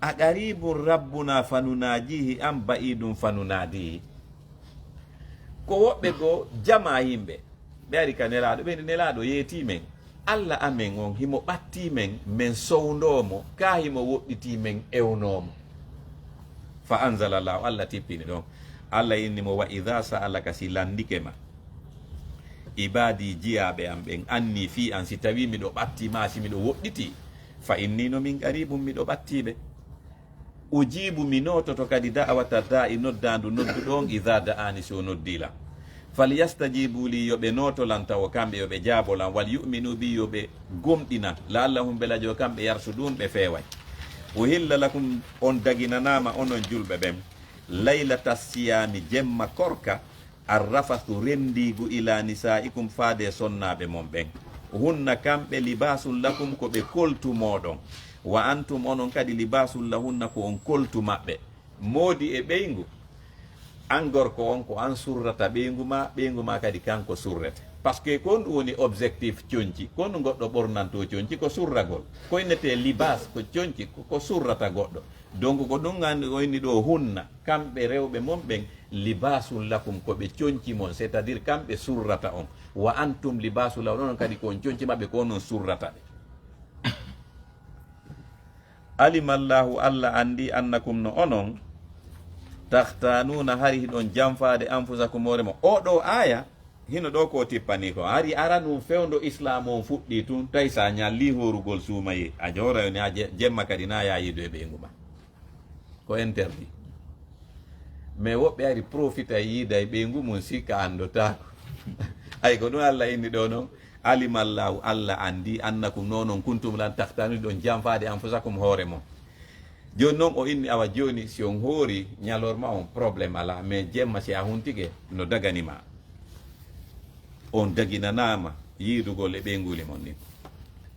a qaribun rabbuna fa nunajihi am ba'idun fa nunadihi? Ko woɓɓe goo jama yimɓe ɓe ari ka Nelaaɗo, ɓe ni, Nelaaɗo yeetii men, Allah amen on himo ɓattii men, men sowndoo mo, kaa himo woɗɗitii men ewnoo mo. Fa anzala Allahu, Allah tippini ɗon. Allah inni mo, wa idha sa'alaka, si landike ma, ibadi, jiyaaɓe am ɓen, anni, fii an, si tawii miɗo ɓattii maa si miɗo woɗɗitii, fa inni, no min, qaribun, miɗo ɓattii ɓe. Ujibu, mi noototo kadi, da'wata da'i, noddaandu nodduɗo on, idha da'ani, si o noddii lan. Falyastajibu li, yo ɓe nooto lan tawo kamɓe, yo ɓe jaabo lan, wal yu'minu bi, yo ɓe gomɗina, la'allahum, belajo kamɓe, yarshudun, ɓe feeway. Uhilla lakum, on daginanaama onon julɓe ɓen, laylata siyami, jemma korka, arrafathu, renndiigu, ila nisaikum, faade e sonnaaɓe mon ɓen. Hunna, kamɓe, libasun lakum, ko ɓe koltu mooɗon. Wa antum, onon kadi, libasun lahunna, ko on koltu maɓɓe. Moodi e ɓeyngu, an gorko on, ko an surrata ɓeyngu ma, ɓeyngu ma kadi kanko surrete. Parce que ko honɗum woni objectif conci? Ko honɗum goɗɗo ɓornanto conci? Ko surragol. Ko innetee libas, ko conci, ko, ko surrata goɗɗo. Donc ko ɗum an o inni ɗo, hunna, kamɓe rewɓe mon ɓen, libasun lakum, ko ɓe conci mon, c'est-à-dire kamɓe surrata on. Wa antum libasun lahunna, onon kadi ko on conci maɓɓe, ko onon surrata ɓe. Alimallahu, Allah anndi, annakum, no onon, takhtanuuna, hari hiɗon janfaade, anfusakum, hoore mon. Oo ɗoo aaya, hino ɗoo ko o tippanii ko. Hari aranun fewndo Islaamu on fuɗɗii tun, tawi si a ñallii hoorugol suumayee, a joorayo ni, a je-, jemma kadi na yaayiidu e ɓeyngu ma. Ko interdit. Mais woɓɓe ari profita e yiida e ɓeyngu mum, sikka anndotaako. Ay, ko ɗum Allah inni ɗo non. Alimallahu, Allah anndi, annakum, no onon, kuntum, lan, takhtanuuna, ɗon janfaade, anfusakum, hoore mon. Jooni non o inni, awa jooni si on hoori ñalorma on, problème alaa, mais jemma si a huntike, no dagani ma. On daginanaama yiidugol e ɓeynguuli mon ɗin.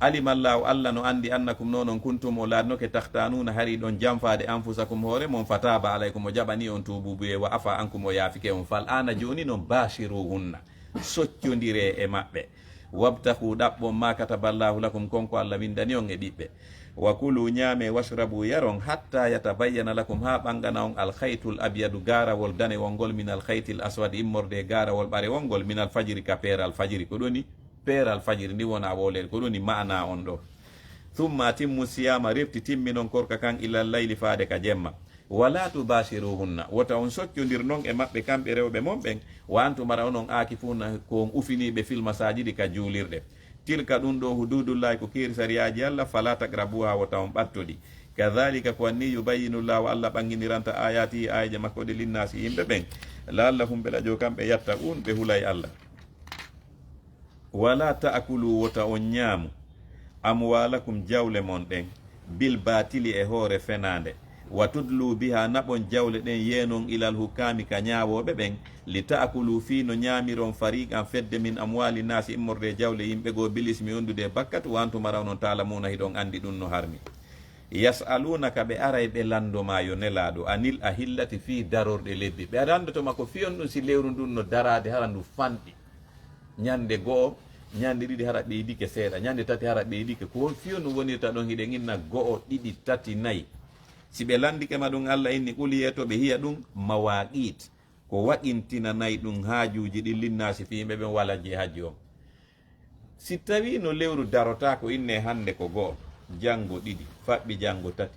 Alimallahu, Allah no anndi, annakum, no onon, kuntum, on laatinoke, takhtanuuna, hari ɗon janfaade, anfusakum, hoore mon, fataaba alaykum, o jaɓani on tuubuubuyee, wa afa ankum, o yaafike on. Fal aana, jooni non, baashiruhunna, soccondiree e maɓɓe. Wabtahu, ɗaɓɓon, ma kataballahu lakum, kon ko Allah winndani on e ɓiɓɓe. Wa kulu, ñaamee, washrabu, yaron, hatta yatabayyana lakum, haa ɓangana on, al khaytul abyadu, gaarawol danewol ngol, min al khaytil aswadi, immorde e gaarawol ɓarewol ngol, min al fajri, ka peeral fajiri. Ko ɗoni peeral fajiri ndi wona wooleede. Ko ɗoni maana on ɗo. Thumma atimmu siyama, refti timminon korka kan, ilal layli, faade ka jemma. Wala tubashiruhunna, wota on soccondir non e maɓɓe, kamɓe rewɓe mon ɓen, wa antum, hara onon, aakifuna, ko on ufiniiɓe, fil masajidi, ka juulirɗe. Tilka, ɗum ɗo, hududullahi, ko keeri sariyaaji Allah, fala taqrabuha, wota on ɓatto ɗi. Kadhalika, ko anni, yubayyinu llahu, Allah ɓanginiranta, ayatihi, aayeeje makko ɗe, linnaasi, yimɓe ɓen, la'allahum, belajo kamɓe, yattaqun, ɓe hulay Allah. Wala ta'kulu, wota on ñaamu, amwalakum, jawle mon ɗen, bil batili, e hoore fenaande, wa tudlu biha, naɓon jawle ɗen, yeenon, ilal hukami, ka ñaawooɓe ɓen, li ta'kulu, fii no ñaamiron, fariqan, fedde, min amwali nnaasi, immorde e jawle yimɓe goo, bil ismi, wondude e bakkatu, wa antum, hara onon, ta'lamuna, hiɗon anndi ɗum no harmi. Yas'alunaka, ɓe aray ɓe lanndo ma, yo Nelaaɗo, anil ahillati, fii darorɗe lebbi. Ɓe landoto ma ko fii honɗum si lewru ndun no daraade, hara ndu fanɗi. Ñande go'o, ñande ɗiɗi, hara ɓeydike seeɗa, ñande tati, hara ɓeydike. Ko fii honɗum wonirta ɗon? Hiɗen inna go'o, ɗiɗi, tati, nayi. Si ɓe lanndike ma ɗum, Allah inni, qul, yeeto ɓe, hiya, ɗum, mawaqit, ko waqintinanay ɗum haajuuji ɗin, linnaasi, fii yimɓe ɓen, wal hajji, e hajji on. Si tawii no lewru darotaako, innee hannde ko go'o, janngo ɗiɗi, faɓɓi janngo tati.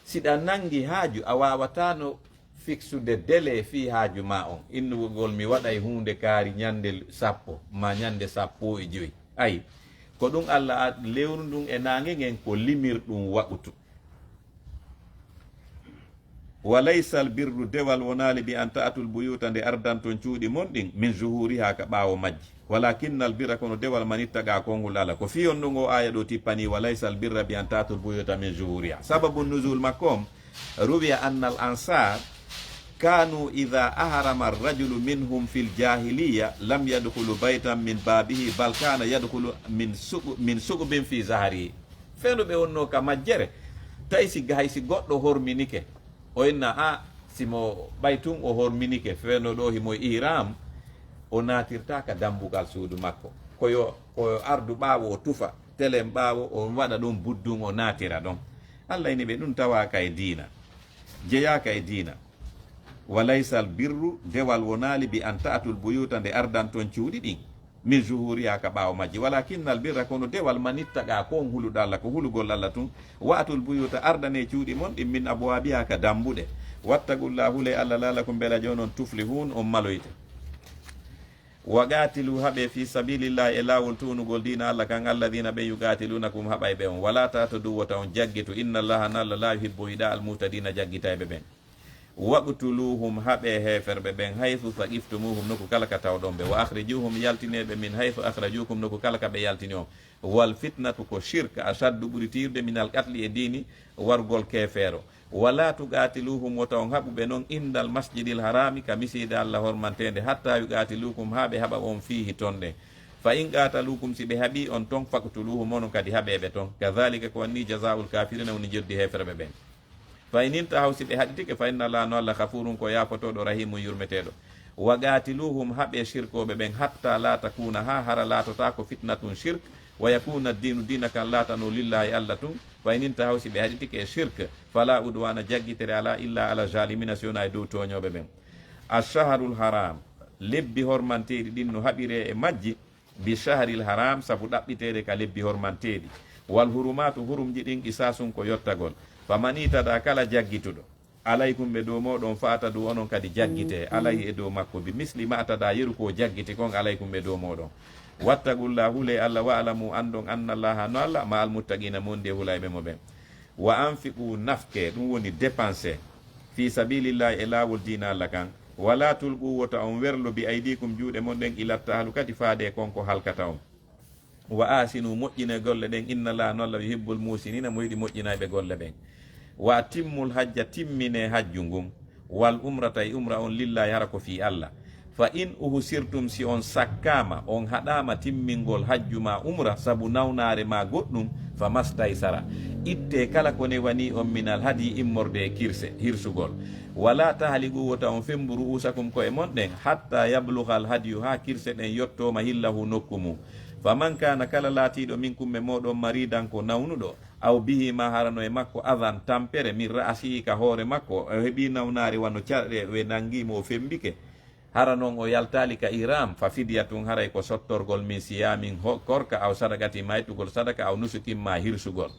Siɗa nanngi haaju, a waawataano fiksude délai fii haaju maa on, innugol, mi waɗay huunde kaari ñannde sappo, maa ñannde sappo e jowi. Ayi, ko ɗum Allah, a-, lewru ndun e naange ngen ko limirɗum waqutu. Wa laysal birru, dewal wonaali, bi an ta'tul buyuta, nde ardanton cuuɗi mon ɗin, min zuhuriha, ka ɓaawo majji. Walakinnal birra, kono dewal, man ittaqa, konngol Alla. Ko fii on ɗum o aaya ɗo tippani, wa laysal birra bi an ta'tul buyuta min zuhuriha. Sababu nuzul makko on, ruwiya annal ansar kanu idha ahrama ar-rajulu minhum fil jahiliya lam yadkhulu baytan min babihi bal kana yadkhulu min suq-, min suqbin fi zahrihi. Feno ɓe wonno ka majjere, tawi si hay si goɗɗo horminike, o inna a, si mo ɓay tun o horminike, feno ɗo himo e ihram, o natirta ka dambugal suudu makko. Ko yo, ko yo ardu ɓaawo o tufa, telen ɓaawo o waɗa ɗon buddun o natira ɗon. Allah ini ɓe ɗum tawaaka e diina, jeyaaka e diina. Wa laysal birru, dewal wonaali bi an ta'tul buyuta, nde ardan ton cuuɗi ɗin, min zuhuriha, ka ɓaawo majji. Walakinnal birra, kono dewal, man ittaqa, ko on huluɗo Allah, ko hulugol Allah tun. Wa atul buyuta, ardane cuuɗi mon ɗin, min abwabiha, ka dambuɗe. Wattaqullaha, hule Allah, la'allakum, bela jonon, tuflihun, on maloyte. Wa qatilu, haɓe, fi sabilillahi, e laawol tuunugol diina Allah kan, alladhina, ɓen, yuqatilunakum, haɓay ɓe on. Wala ta'tadu, wota on jaggitu, innallaha, no Allah, la yuhibbu, yiɗa, al mu'tadina, jaggitayɓe ɓen. Waqtuluhum, haɓe heeferɓe ɓen, haythu thaqiftumuhum, nokku kala ka tawɗon ɓe. Wa akhrijuhum, yaltine ɓe, min haythu akhrajukum, nokku kala ka ɓe yaltini on. Wal fitnatu, ko shirk, ashaddu, ɓuri tiiɗude, minal qatli, e diini wargol keefeero. Wala tuqatiluhum, wota on haɓu ɓe non, indal masjidil harami, ka misiide Allah hormanteende, hatta yuqatilukum, haa ɓe haɓa on fiihi ton ɗen. Fa in qatalukum, si ɓe haɓi on ton, faqtuluhum, onon kadi haɓe ɓe ton. Kadhalika, ko wanni, jazaa'ul kafirina, woni joddi heeferɓe ɓen. Fa in intahaw, si ɓe haɗitike, fa inna Allaha, no Allah, ghafurun, ko yaafotooɗo, rahimun, yurmeteeɗo. Wa qatiluhum, haɓe shirkooɓe ɓen, hatta la takuna, haa hara laatotaako, fitnatun, shirk, wa yakuna diinu, diina kan laatano, lillahi, Allah tun. Fa in intahaw, si ɓe haɗitike e shirk, fala udwana, jaggitere alaa, illa ala zalimina, si wonaa e dow tooñooɓe ɓen. Ashahrul haram, lebbi hormanteeɗi ɗin no haɓiree e majji, bi shahril haram, sabu ɗaɓɓiteede ka lebbi hormanteeɗi. Wal hurumatu, hurumji ɗin, qisasun, ko yottagol. Faman itada, kala jaggituɗo, alaykum, ɓe dow mooɗon, fa'tadu, onon kadi jaggitee, alayhi, e dow makko, bi misli ma'tada, yeru ko jaggiti kon, alaykum, ɓe dow mooɗon. Wattaqullaha, hule Allah, wa'lamu, anndon, annallaha, no Allah, ma'al muttaqina, mondi e hulayɓe mo ɓen. Wa anfiqu, nafqe, ɗum woni dépense, fi sabilillahi, e laawol diina Allah kan. Wala tulqu, wota on werlo, bi aydikum, juuɗe mon ɗen, ila tahlukati, faade kon ko halkata on. Wa ahsinu, moƴƴine golle ɗen, inna Allaha, no Allah, yuhibbul muhsinina, mo yiɗi moƴƴinayɓe golle ɓen. Wa atimmul hajja, timmine hajju ngun, wal umrata, e umra on, lillahi, hara ko fii Allah. Fa in uhsirtum, si on sakkaama, on haɗaama timmingol hajju ma umra sabu nawnaare ma goɗɗum, famastaysara, itte kala ko newanii on, minal hadyi, immorde e kirse, hirsugol. Wala tahliqu, wota on femmbu ru'usakum, ko'e mon ɗen, hatta yablughal hadyu, haa kirse ɗen yotto mahillahu, nokku mum. Faman kana, kala laatiiɗo, minkum, e mooɗon, maridan, ko nawnuɗo, aw bihi, ma hara no e makko, adan, tampere, min ra'sihi, ka hoore makko, o heɓii nawnaare wano carɗe, ɓe nangii mo, o femmbike, hara non o yaltaali ka ihram, fa fidyatun, haray ko sottorgol, min siyamin, ho-, korka, aw sadaqatin, ma ittugol sadaka, aw nusukin, ma hirsugol.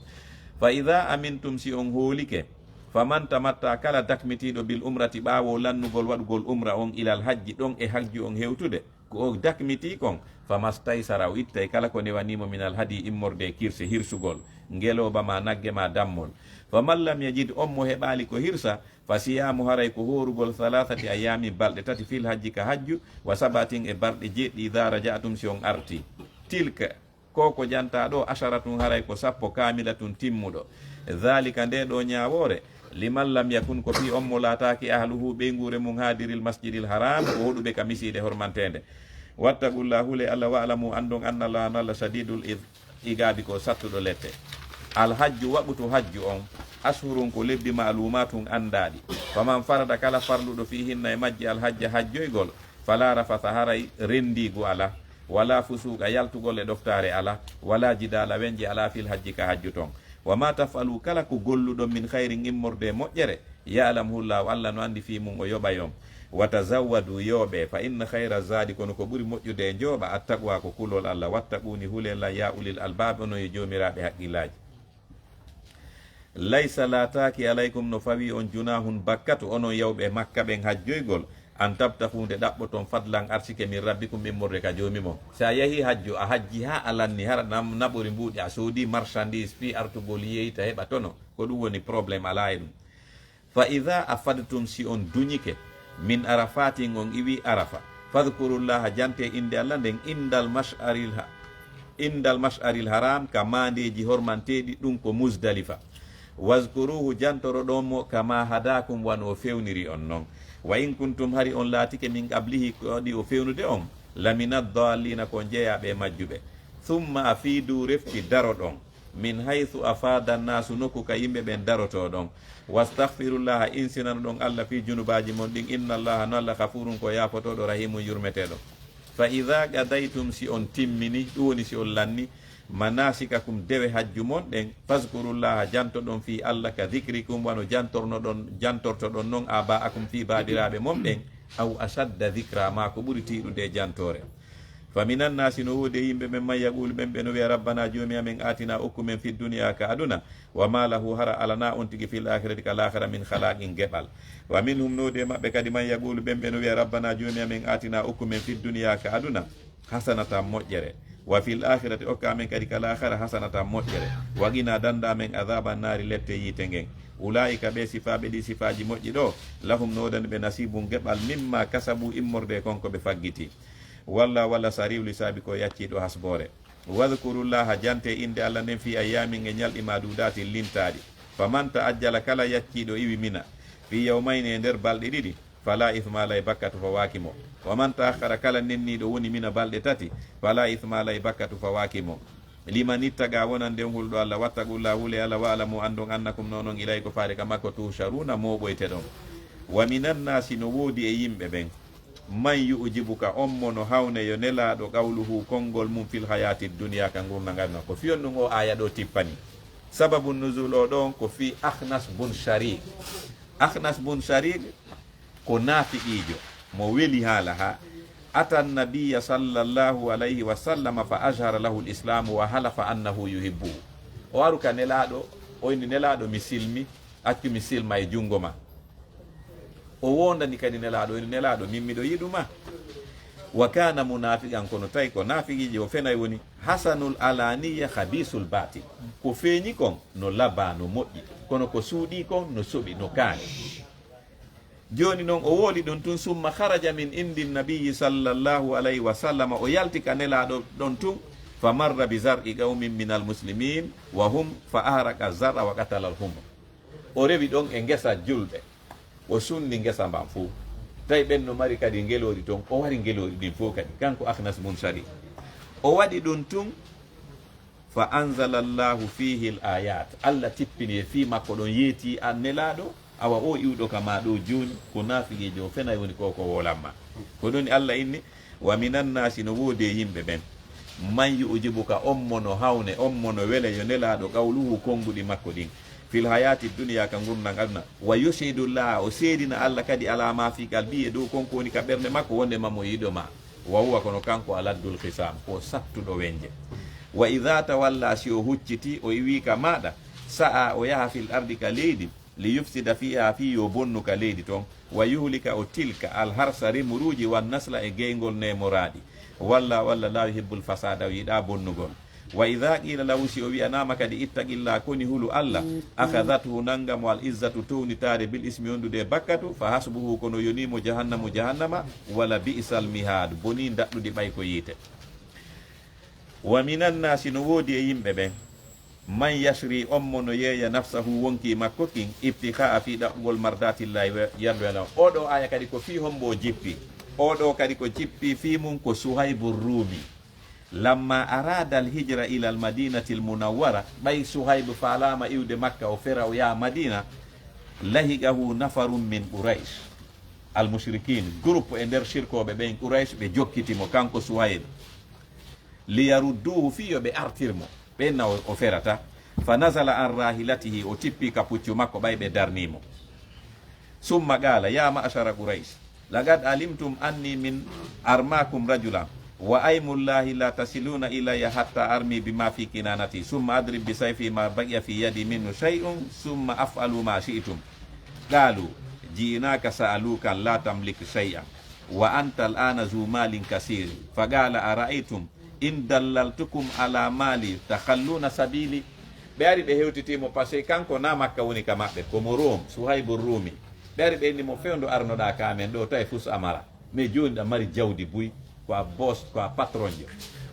Fa idha amintum, si on hoolike, faman tamatta, kala dakmitiiɗo, bil umrati, ɓaawo lannugol waɗugol umra on, ilal hajji, ɗon e hajju on hewtude, ko o dakmitii kon, famastaysara, o ittay kala ko newanii mo, minal hadyi, immorde e kirse, hirsugol, ngelooba ma nagge ma dammol. Faman lam yajid, on mo heɓaali ko hirsa, fa siyamu, haray ko hoorugol, thalathati ayyamin, balɗe tati, fil hajji, ka hajju, wa sab'atin, e balɗe jeeɗiɗi, idha raja'tum, si on arti. Tilka, ko ko jantaa ɗo, asharatun, haray ko sappo, kamilatun, timmuɗo. Dhalika, nde ɗo ñaawoore, liman lam yakun, ko fii on mo laataaki, ahluhu, ɓeynguure mum, haadiril masjidil haram, ko hoɗuɓe ka misiide hormanteende. Wattaqullaha, hule Allah, wa'lamu, anndon, annallaha, no Allah, shadidul id-, iqaabi, ko sattuɗo lette. Al hajju, waqtu hajju on, ashhurun, ko lebbi, ma'lumatun, anndaaɗi. Faman farada, kala farluɗo, fiihinna, e majji, al hajja, hajjoygol, fala rafatha, haray renndiigu alaa, wala fusuuqa, yaltugol e ɗoftaare alaa, wala jidaala, weñje alaa, fil hajji, ka hajju ton. Wa ma taf'alu, kala ko golluɗon, min khayrin, immorde e moƴƴere, ya'lamhu Llahu, Allah no anndi, fii mum, o yoɓay on. Wa tazawwadu, yooɓee, fa inna khayra zadi, kono ko ɓuri moƴƴude e njooɓa, attaqwa, ko kulol Allah. Wattaquni, hulee lan, ya ulil albab, onon yo joomiraaɓe haqqillaaji. Laysa, laataaki, alaykum, no fawii on, junahun, bakkatu, onon yawɓe Makka ɓen hajjoygol, an tabtahu, nde ɗaɓɓoton, fadlan, arsike, min rabbikum, immorde ka Joomi mon. Si a yahii hajju, a hajji haa a lanni, hara nam-, naɓori mbuuɗi, a soodii marchandise fii artugol, yeeyta, heɓa tono, ko ɗum woni problème, alaa e ɗum. Fa idha afadtum, si on duñike, min arafatin, on iwii Arafa, Fadkurullaha, jante innde Allah nden, indal mash'aril ha-, indal mash'aril haram, ka maandeeji hormanteeɗi, ɗum ko Muzdalifa. Wazkuruhu, jantoroɗon mo, kama hadakum, wano o fewniri on non. Wa in kuntum, hari on laatike, min qablihi, ko waɗi o fewnude on, lamina dallina, ko on jeyaaɓe e majjuɓe. Thumma afidu, refti daroɗon, min haythu afada annasu, nokku ka yimɓe ɓen darotoo ɗon. Wastaghfirullaha, insinanoɗon Allah fii junubaaji mon ɗin. Innallaha, no Allah, ghafurun, ko yaafotooɗo, rahimun, yurmeteeɗo. Fa idha qadaytum, si on timmini, ɗum woni si on lanni, manasikakum, dewe hajju mon ɗen, fazkurullaha, jantoɗon fii Allah, ka dhikrikum, wano jantornoɗon, jantortoɗon non, aba'akum, fii baadiraaɓe mon ɓen, aw ashadda dhikra, maa ko ɓuri tiiɗude e jantoore. Fa minan naasi, no woodi e yimɓe ɓen, man yaqulu, ɓen ɓe no wi'a, rabbana, joomi amen, atina, okku men, fid dunya, ka aduna, wa ma lahu, hara alanaa on tigi, fil akhirati, ka laakhara, min khalaqin, geɓal. Wa minhum, no woodi e maɓɓe kadi, man yaqulu, ɓen ɓe no wi'a, rabbana, joomi amen, atina, okku men, fid dunya, ka aduna, hasanatan, moƴƴere, wa fil akhirati, okka amen kadi ka laakhara, hasanatan, moƴƴere, wa qina, danda amen, adhaban naari, lette yiite ngen. Ulaa'ika, ɓe sifaaɓe ɗi sifaaji moƴƴi ɗo, lahum, no woodani ɓe, nasibun, geɓal, mimma kasabu, immorde e kon ko ɓe faggiti. Walla, walla sari'ul hisaabi, ko yacciiɗo hasboore. Wadhkurullaha, jante innde Allah nden, fi ayyamin, e ñalɗi, ma'dudatin, lintaaɗi. Faman ta'ajjala, kala yacciiɗo iwi Mina, fi yawmayni, e nder balɗe ɗiɗi, fala ithma alayhi, bakkatu fawaaki mo. Waman ta'akhkhara, kala nenniiɗo woni Mina balɗe tati, fala ithma alayhi, bakkatu fawaaki mo. Liman ittaqa, wonande on hulɗo Allah, wattaqullaha, hule Allah, wa'lamu, anndon, annakum, no onon, ilayhi, ko faade ka makko, tuhsharuna, mooɓoyteɗon. Wa minan naasi, no woodi e yimɓe ɓen, man yu'jibuka, on mo no hawne yo Nelaaɗo, qawluhu, konngol mum, fil hayaati dunya, ka ngurndan aduna. Ko fii on ɗum o aaya ɗo tippani. Sababu nuzul o ɗon ko fii Akhnas bun Sharik. Akhnas bun Sharik ko naafiqiijo mo weli haala ha ata nabiyya sallallahu alayhi wa sallama fa azhara lahu al-islamu wa halafa annahu yuhibbuhu. O aru ka Nelaaɗo, o inni, Nelaaɗo, mi silmi, accu mi silma e junngo ma. O wondani kadi Nelaaɗo, o inni, Nelaaɗo, min miɗo yiɗu ma. Wa kana munafiqan, kono tawi ko naafiqiijo, o fenay woni, hasanul alaniya khabisul batin. Ko feeñi kon no labaa, no moƴƴi, kono ko suuɗii kon no soɓi, no kaani. Jooni non o wowli ɗum tun, summa kharaja min indi nabiyyi sallallahu alayhi wa sallam, o yalti ka Nelaaɗo ɗon tun, fa marra bi zar'i qawmin minal muslimin wa hum, fa ahraqa zar'a wa qatala al humr. O rewi ɗon e ngesa julɓe, o sunni ngesa mban fow. Tawi ɓen no mari kadi ngeloori ton, o wari ngeloori ɗin fow kadi, kanko Akhnas bun Sharik. O waɗi ɗum tun, fa anzala Allahu fihi al ayat. Allah tippini e fii makko ɗon, yeeti an Nelaaɗo, awa o iwɗo ka ma ɗo jooni, ko naafiqiijo, o fenay woni ko ko wolamma. Ko ɗoni Allah inni, wa minan naasi, no woodi e yimɓe ɓen, man yu'jibuka, on mo no hawne, on mo no wele yo Nelaaɗo, qawluhu, konnguɗi makko ɗin, fil hayaati dunya, ka ngurndan aduna, wa yushhidu Llaha, o seedina Allah kadi, ala ma fi qalbihi, e dow kon ko woni ka ɓernde makko, wonde ma mo yiɗo ma. Wa huwa, kono kanko, aladdul khisam, ko sattuɗo wenje. Wa idha tawalla, si o hucciti, o iwi ka maɗa, sa'a, o yaha, fil ardi, ka leydi, li yufsida fiha, fii yo bonnu ka leydi ton, wa yuhlika, o tilka, al harsa, remuruuji, wan nasla, e geyngol neemoraaɗi. Walla, walla, la yuhibbul fasada, o yiɗa bonnugol. Wa idha qila lahu, si o wi'anaama kadi, ittaqillah, koni hulu Allah, akhadathu, nanga mo al izzatu, townitaare, bil ismi, wondude e bakkatu, fa hasbuhu, kono yoni mo jahannamu, jahannama, wala bi'sal mihad, boni daɗɗudi ɓay ko yiite. Wa minan naasi, no woodi e yimɓe ɓen, man yashri, on mo no yeeya, nafsahu, wonki makko kin, ibtigha'a, fii ɗaɓɓugol, mardatillahi, we-, yardude Allah. Oɗo aya kadi ko fii hombo o jippi? Oɗo kadi ko jippi fii mum ko Suhaybu Rumi. Lamma arada al hijra ila al madinati al munawwara, ɓay Suhaybu faalaama iwde Makka, o fera o yaha Madina, lahiqahu nafarun min Quraysh, al mushrikin, groupe e nder shirkooɓe ɓen Quraysh, ɓe jokkiti mo kanko Suhaybu. Liyarudduhu, fii yo ɓe artir mo, ɓen na o, o ferata. Fa nazala an rahilatihi, o tippi ka puccu makko, ɓay ɓe darni mo. Summa qala, ya ma'shara Quraysh, laqad alimtum anni min armakum rajulan, wa aymullahi la tasiluna ilayya hatta armi bima fi kinanati, summa adrib bi sayfi ma baqiya fi yadi minhu shay'un, summa af'alu ma shi'tum. Qalu, ji'naka sa'alukan la tamlik shay'an, wa anta al'ana zu malin kasir. Fa qala, ara'aytum in dallaltukum ala mali takhalluna sabili. Ɓe ari ɓe hewtiti mo, parce que kanko na Makka woni ka maɓɓe, ko mo Rom, Suhaybu Rumi. Ɓe ari ɓe inni mo, fewndo arnoɗa ka amen ɗo, tawi fus amara. Mais jooni ɗa mari jawdi buy, ko a boss, ko a patronjo.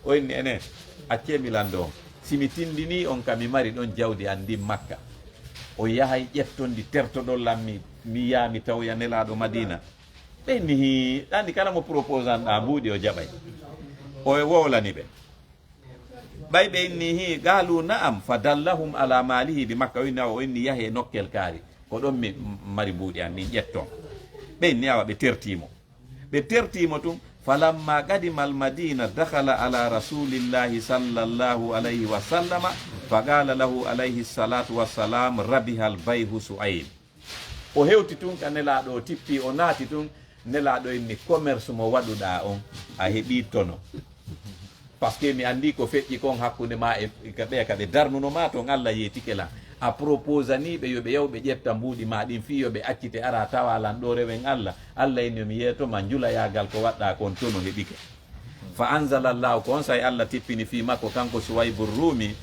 O inni enen, accee mi lanndo on. Si mi tinndinii on ka mi mari ɗon jawdi an ndin Makka, o yahay ƴetton ndi tertoɗon lan mi, mi yaa mi tawoya Nelaaɗo Madiina. Ɓe inni hii, ɗa anndi kala mo proposant ɗa mbuuɗi o jaɓay. O e wowlani ɓe. Ɓay ɓe inni hii, qaalu na'am, fa dallahum ala maalihi bi Makka, o inni awa, o inni yahe nokkel kaari. Ko ɗon mi mari mbuuɗi an, min ƴetton. Ɓe inni awa, ɓe tertii mo. Ɓe tertii mo tun. Falamma qadima al madina dakhala ala rasulillahi sallallahu alayhi wa sallama, fa qala lahu alayhi salatu wassalam, rabiha al bayhu Su'ayb. O hewti tun ka Nelaaɗo, o tippi, o naati tun. Nelaaɗo inni, commerce mo waɗuɗaa on, a heɓii tono. Parce que mi anndii ko feƴƴi kon hakkunde ma e ka ɓeya ka ɓe darnuno ma ton, Allah yeetike lan. A proposanii ɓe yo ɓe yaw ɓe ƴetta mbuuɗi ma ɗin fii yo ɓe accite ara tawa lan ɗoo rewen Allah. Allah inni yo mi yeeto ma njulayaagal ko waɗɗaa kon tono heɓike. Fa anzala Allahu, ko on saa'i Allah tippini fii makko kanko Suwaybu Ruumi,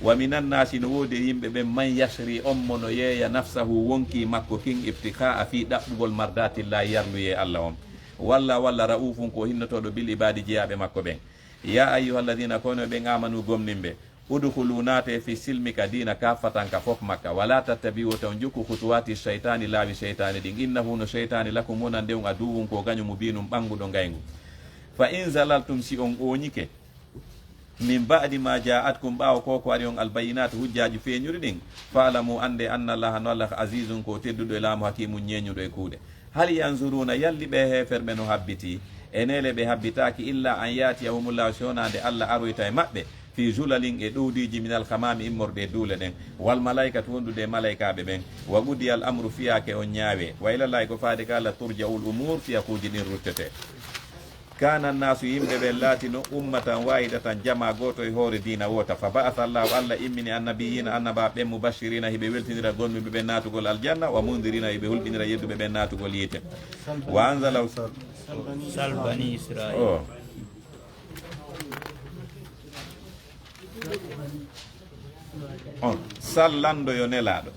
wa minan naasi, no woodi e yimɓe ɓen, man yasri, on mo no yeeya nafsahu, wonkii makko kin, ibtiqaa'a, fii ɗaɓɓugol mardatillahi, yarluyee Allah on. Walla, walla ra'uufun, ko o hinnotooɗo bil ibaadi, jeyaaɓe makko ɓen. Ya ayyuhalladhina, ko onon ɓen aamanu gomɗinɓe, udkhulu, naatee, fi silmi, ka diina, kaaffatan, ka fof makka, wala tattabi'u, wota on jokku, khutuwaati shaytaani, laawi shaytaani ɗin, innahu, no shaytaani, lakum, wonande on, aduwwun, ko gaño, mubiinun, ɓannguɗo ngayngu. Fa in zalaltum, si on ooñike, min ba'di ma ja'atkum, ɓaawo ko ko ari on, albayyinaatu, hujjaaji feeñuɗi ɗin, fa'lamu, anndee, anna Allaha, no Allah, azizun, ko tedduɗo e laamu, hakiimun, ñeeñuɗo e kuuɗe. Hal yanzuruuna, yalli ɓee heeferɓe no habbitii? E neele ɓe habbitaaki, illa an ya'tiyahumullahu, si wonaa nde Allah aroyta e maɓɓe, fii zulalin, e ɗowdiiji, minal ghamaami, immorde e duule ɗen, wal malaa'ikatu, wondude e malaa'ikaaɓe ɓen, wa qudiyal amru, fiyaake on ñaawee, wa ilallahi, ko faade ka Allah, turja'ul umuur, fiyakuuji ɗin ruttetee. Kaana annaasu, yimɓe ɓen laatino, ummatan waahidatan, jamaa gooto e hoore diina woota. Fa ba'atha Allaahu, Allah immini, annabiyyiina, annabaaɓe ɓen, mubashshiriina, hiɓe weltinira gomɗinɓe ɓen naatugol aljanna, wa mundiriina, hiɓe hulɓinira yedduɓe ɓen naatugol yiite. Wa anzala. Sal bani Israil. Oh. On sallanɗo yo Nelaaɗo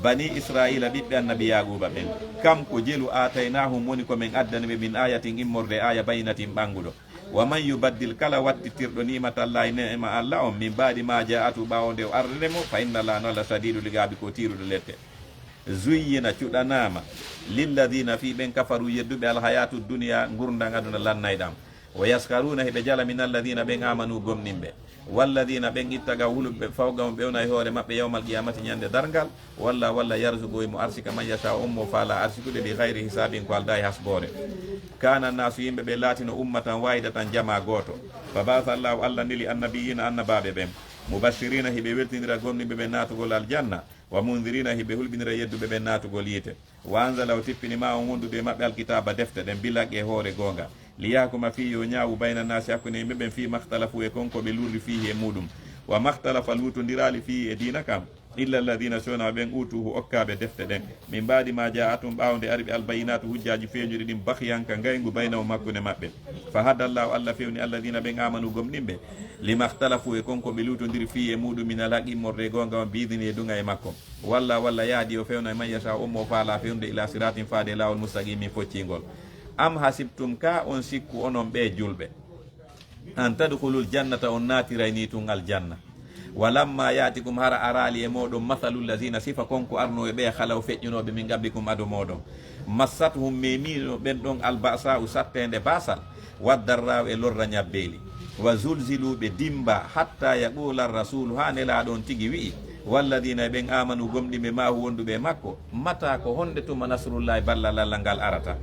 banii Israa'iila, ɓiɓɓe Annabi Yaaquuba ɓen, kam ko jelu, aataynaahum, woni ko men addani ɓe, min aayatin, immorde e aaya, bayyinatin, ɓannguɗo. Wa man yubaddil, kala wattitirɗo, ni'matallaahi, neema Alla on, min ba'di maa jaa'athu, ɓaawo nde o ardani mo, fa inna Allaaha, no Alla, shadiidul iqaabi, ko tiiɗuɗo lette. Zuyyina, cuɗanaama, lilladiina, fii ɓen, kafaru, yedduɓe, alhayaatu duniyaa, ngurndan aduna lannayɗan. Wa yaskharuuna, hiɓe jala, min alladiina, ɓen, aamanu, gomɗinɓe. Walladiina, ɓen, ittaqaw, huluɓe, fawqahum, ɓe wona e hoore maɓɓe, yawmal qiyaamati, ñande darngal. Walla, walla yarzuqu, himo arsika, man yashaa'u, on mo faalaa arsikude, bi ghayri hisaabin, ko aldaa e hasboore. Kaana naasu, yimɓe ɓe laatino, ummatan waahidatan, jamaa gooto. Fa ba'atha Allaahu, Alla neli, annabiyyiina, annabaaɓe ɓen, mubashshiriina, hiɓe weltinira gomɗinɓe ɓen naatugol aljanna, wa mundiriina, hiɓe hulɓinira yedduɓe ɓen naatugol yiite. Wa anzala, o tippini, ma'ahum, wondude e maɓɓe, alkitaaba, defte ɗen, bil haqqi, e hoore goonga, liyahkuma, fii yo ñaawu, bayna naasi, hakkunde yimɓe ɓen, fii makhtalafu, e kon ko ɓe lurri, fiihi, e muuɗum. Wa makhtalafa, luutondiraali, fiihi, e diina kan, illa alladiina, si wonaa ɓen, uutuuhu, okkaaɓe defte ɗen, min ba'di maa jaa'athum, ɓaawo nde ari ɓe, albayyinaatu, hujjaaji feeñuɗi ɗin, baghyan, ka ngayngu, baynahum, hakkunde maɓɓe. Fa hada Allaahu, Alla fewni, alladiina, ɓen, aamanu, gomɗinɓe, lima ikhtalafu, e kon ko ɓe luutondiri, fiihi, e muuɗum, minal haqqi, immorde e goonga on, bi idnihi, e duŋal makko. Walla, walla yahdi, o fewna, man yashaa'u, on mo o faalaa fewnude, ilaa siraatin, faade e laawol, mustaqiimin, focciingol. Am hasibtum, kaa on sikku, onon ɓee julɓe, an tadkhulul jannata, on naatiray nii tun aljanna, wa lamma ya'tikum, hara araali e mooɗon, mathalul laziina, sifa kon ko arnoo e ɓee, khalaw, feƴƴunooɓe, min qablikum, ado mooɗon. Massathum, meemiino ɓen ɗon, al ba'saa'u, satteende baasal, wad darraa'u, e lorra ñabbeeli, wa zulzilu, ɓe dimba, hatta yaqula rasuulu, haa Nelaaɗo on tigi wi'i, walladiina, e ɓen, aamanu, gomɗinɓe, ma'ahu, wonduɓe e makko, mata, ko honde tuma, nasrullaahi, ballal Alla ngal arata.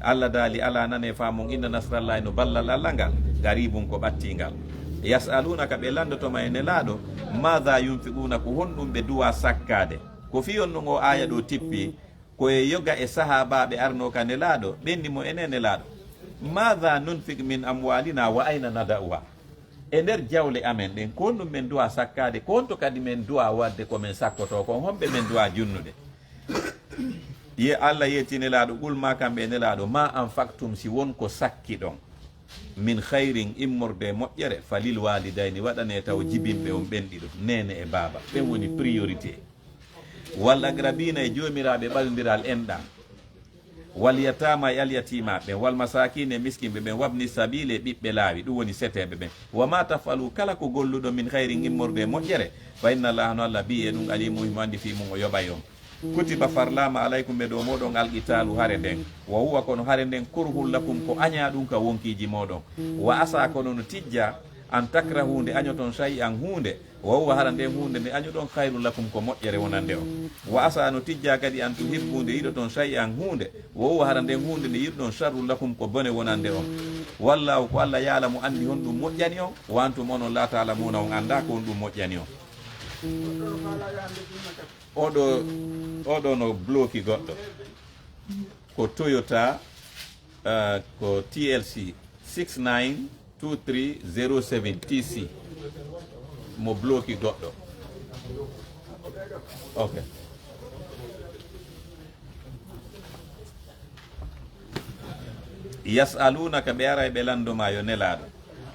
Alla daali, alaa, nanee, faamon, inna nasrallaahi, no ballal Alla ngal, qariibun, ko ɓattiingal. Yas'aluunaka, ɓe lanndotoma e Nelaaɗo, maadha yunfiquuna, ko honɗum ɓe duwaa sakkaade. Ko fii honɗum oo aaya ɗoo tippi? Ko e yoga e sahaabaaɓe arnoo ka Nelaaɗo, ɓe inni mo, enen Nelaaɗo, maadha nunfiq min amwaalinaa wa ayna nada'uhaa? E nder jawle amen ɗen, ko honɗum men duwaa sakkaade, ko honto kadi men duwaa waɗde ko men sakkotoo kon, honɓe men duwaa junnude? Ye Alla yetti Nelaaɗo, qul, maa kamɓe e Nelaaɗo, maa anfaqtum, si won ko sakkiɗon, min khayrin, immorde e moƴƴere, fa lil waalidayni, waɗanee taw jibinɓe on ɓen ɗiɗo, neene e baaba, ɓen woni priorité. Wal aqrabiina, e joomiraaɓe ɓadondiral enɗan. Wal yataama e alyatimaaɓe ɓen, wal masaakiina e miskinɓe ɓen, wabni sabiili e ɓiɓɓe laawi, ɗum woni seteeɓe ɓen. Wa ma taf'alu, kala ko golluɗon, min khayrin, immorde e moƴƴere, fa inna Allaha, no Allah, bihi e ɗum, alimun, himo anndi fii mum, o yoɓay on. Kutiba, farlaama, alaykum, e dow mooɗon, al qitaalu, hare nden. Wa huwa, kono hare nden, kurhun lakum, ko añaa ɗum ka wonkiiji mooɗon. Wa asa, kono no tijja, an takrahu, nde añoton, shay'an, huunde, wa huwa, hara nden huunde nde añuɗon, khayrun lakum, ko moƴƴere wonande on. Wa asa, no tijja kadi, an tuhibbu, nde yiɗoton, shay'an, huunde, wa huwa, hara nden huunde nde yiɗuɗon, sharrun lakum, ko bone wonande on. Wallahu, ko Allah, ya'lamu, anndi honɗum moƴƴani on, wa antum, onon, la ta'lamuna, on anndaa ko honɗum moƴƴani on. Oɗo, oɗo no bloki goɗɗo. Ko Toyota, uh, ko T L C six nine two three zero seven T C. Mo bloki goɗɗo. Ok. Yas'alunaka, ɓe aray ɓe lanndo ma, yo Nelaaɗo,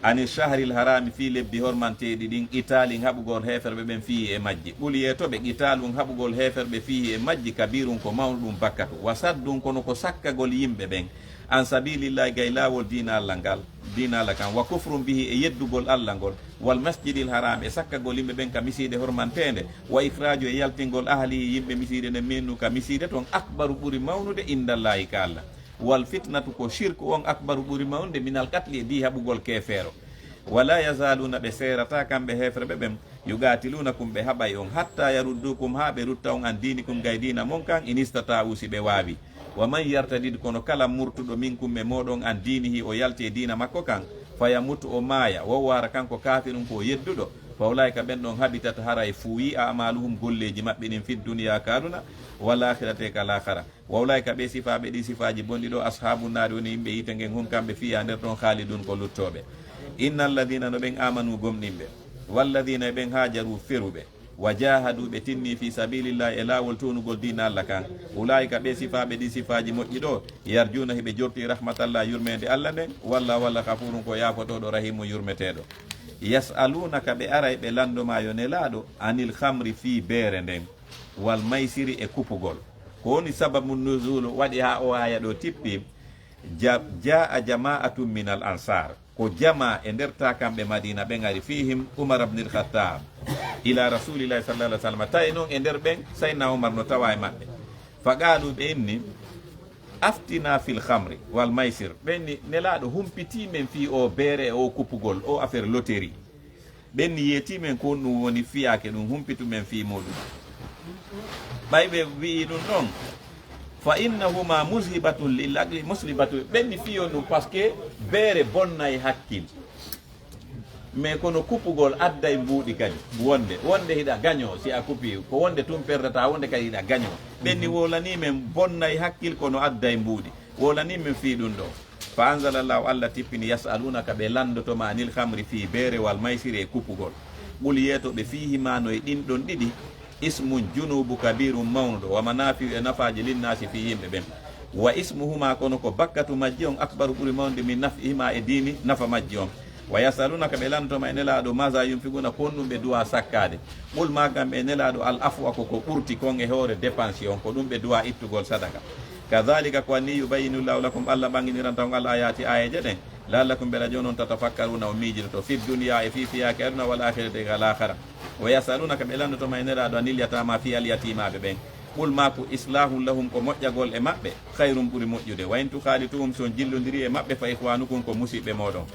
ani shahril harami, fii lebbi hormanteeɗi ɗin, qitaalin, haɓugol heeferɓe ɓen, fii e majji. Qul, yeeto ɓe, qitaalun, haɓugol heeferɓe, fii e majji, kabirun, ko mawnuɗum bakkatu, wa saddun, kono ko sakkagol yimɓe ɓen, an sabilillahi, gay laawol diina Allah ngal, diina Allah kan, wa kufrun bihi, e yeddugol Allah ngol, wal masjidil haram, e sakkagol yimɓe ɓen ka misiide hormanteende, wa ikhraju, e yaltingol ahlihi, yimɓe misiide nden, minhu, ka misiide ton, akbaru, ɓuri mawnude, indallahi, ka Allah. Wal fitnatu, ko shirku on, akbaru, ɓuri mawnude, minal qatli, e dii haɓugol keefeero. Wala yazaluna, ɓe seerataa kamɓe heeferɓe ɓen, yuqatilunakum, ɓe haɓay on, hatta yaruddukum, haa ɓe rutta on, an dinikum, gay diina mon kan, in istata'u, si ɓe waawi. Wa man yartadid, kono kala murtuɗo, minkum, e mooɗon, an dinihi, o yalti e diina makko kan, fayamut, o maaya, wa huwa, hara kanko, kafirun, ko o yedduɗo, fa ulaika, ɓen ɗon, habitat, haray fuuyi, a'maluhum, golleeji maɓɓe ɗin, fid dunya, ka aduna, wal akhirati, e ka laakhara. Wa ulaika, ɓe sifaaɓe ɗi sifaaji bonɗi ɗo, ashabu nnaari, woni yimɓe yiite ngen, hum, kamɓe, fiha, nder ton, khalidun, ko luttooɓe. Inna alladhina, no ɓen, amanu, gomɗinɓe, walladhina, e ɓen, hajaru, feruɓe, wa jahadu, ɓe tinni, fi sabilillahi, e laawol townugol diina Allah kan, ulaika, ɓe sifaaɓe ɗi sifaaji moƴƴi ɗo, yarjuna, hiɓe jorti, rahmatallah, yurmeende Allah nden, wallahu, Allah, ghafurun, ko yaafotooɗo, rahimun, yurmeteeɗo. Yas'alunaka, ɓe aray ɓe lanndo ma, yo Nelaaɗo, anil khamri, fii beere nden, wal maysiri, e kupugol. Ko woni sababu nuzulu, waɗi haa o aaya ɗo tippi? Ja-, jaa jama'atun minal ansar, ko jamaa e nder taakamɓe Madina ɓen ari, fihim Umar ibn al-Khattab, ila Rasulillahi sallallahu alaihi wasallam. Tawi non e nder ɓen, Sayyidina Umar no tawa e maɓɓe. Fa qalu, ɓe inni, aftina fil khamri wal maysir. Ɓe inni, Nelaaɗo, humpitii men fii o beere e o kupugol, o affaire loterie. Ɓen ni yeetii men ko honɗum woni fiyaake ɗum, humpitu men fii muuɗum. Ɓay ɓe wi'i ɗum ɗon, fa innahuma mushibatun lil aqli, musibatu, ɓen ni fii on ɗum, parce que beere bonnay hakkil. Mais kono kupugol adday mbuuɗi kadi. Wonde, wonde hiɗa gagnant si a kupi, ko wonde tun perdata, wonde kadi hiɗa gagnant. Ɓen ni wolanii men bonnay hakkil, kono adday mbuuɗi. Wolanii men fii ɗum ɗo. Fa anzalallahu, Allah tippini, yas'alunaka, ɓe lanndotoma, anil khamri, fii beere, wal maysiri, e kupugol. Qul, yeeto ɓe, fihima, no e ɗin ɗon ɗiɗi, ismun, junubu, kabirun, mawnuɗo, wa manafi'u, e nafaaji, linnaasi, fii yimɓe ɓen. Wa ismuhuma, kono ko bakkatu majji on, akbaru, ɓuri mawnude, min naf'ihima, e diini nafa majji on. Wa yas'alunaka, ɓe lanndotoma, e Nelaaɗo, maza yunfiquna, ko honɗum ɓe duwa sakkaade. Qul, maakan ɓe, Nelaaɗo, al afwa, ko ko ɓurti kon e hoore dépense on, ko ɗum ɓe duwa ittugol sadaka. Kadhalika, ko anni, yubayyinu Llahu lakum, Allah ɓanginiranta on al ayati, aayeeje ɗen, la'allakum, mbela jooni on, tatafakkaruna, on miijidoto, fi dunya, e fii fiyaake aduna, wal akhirati, e ka laakhara. Wa yas'alunaka, ɓe lanndotoma, e Nelaaɗo, anil yatama, fii al yatiimaaɓe ɓen. Qul, maaku, islahun lahum, ko moƴƴagol e maɓɓe, khayrun, ɓuri moƴƴude. Wa in tukhalituhum, si on jillondirii e maɓɓe, fa ikhwanukum, ko musiɓɓe mooɗon.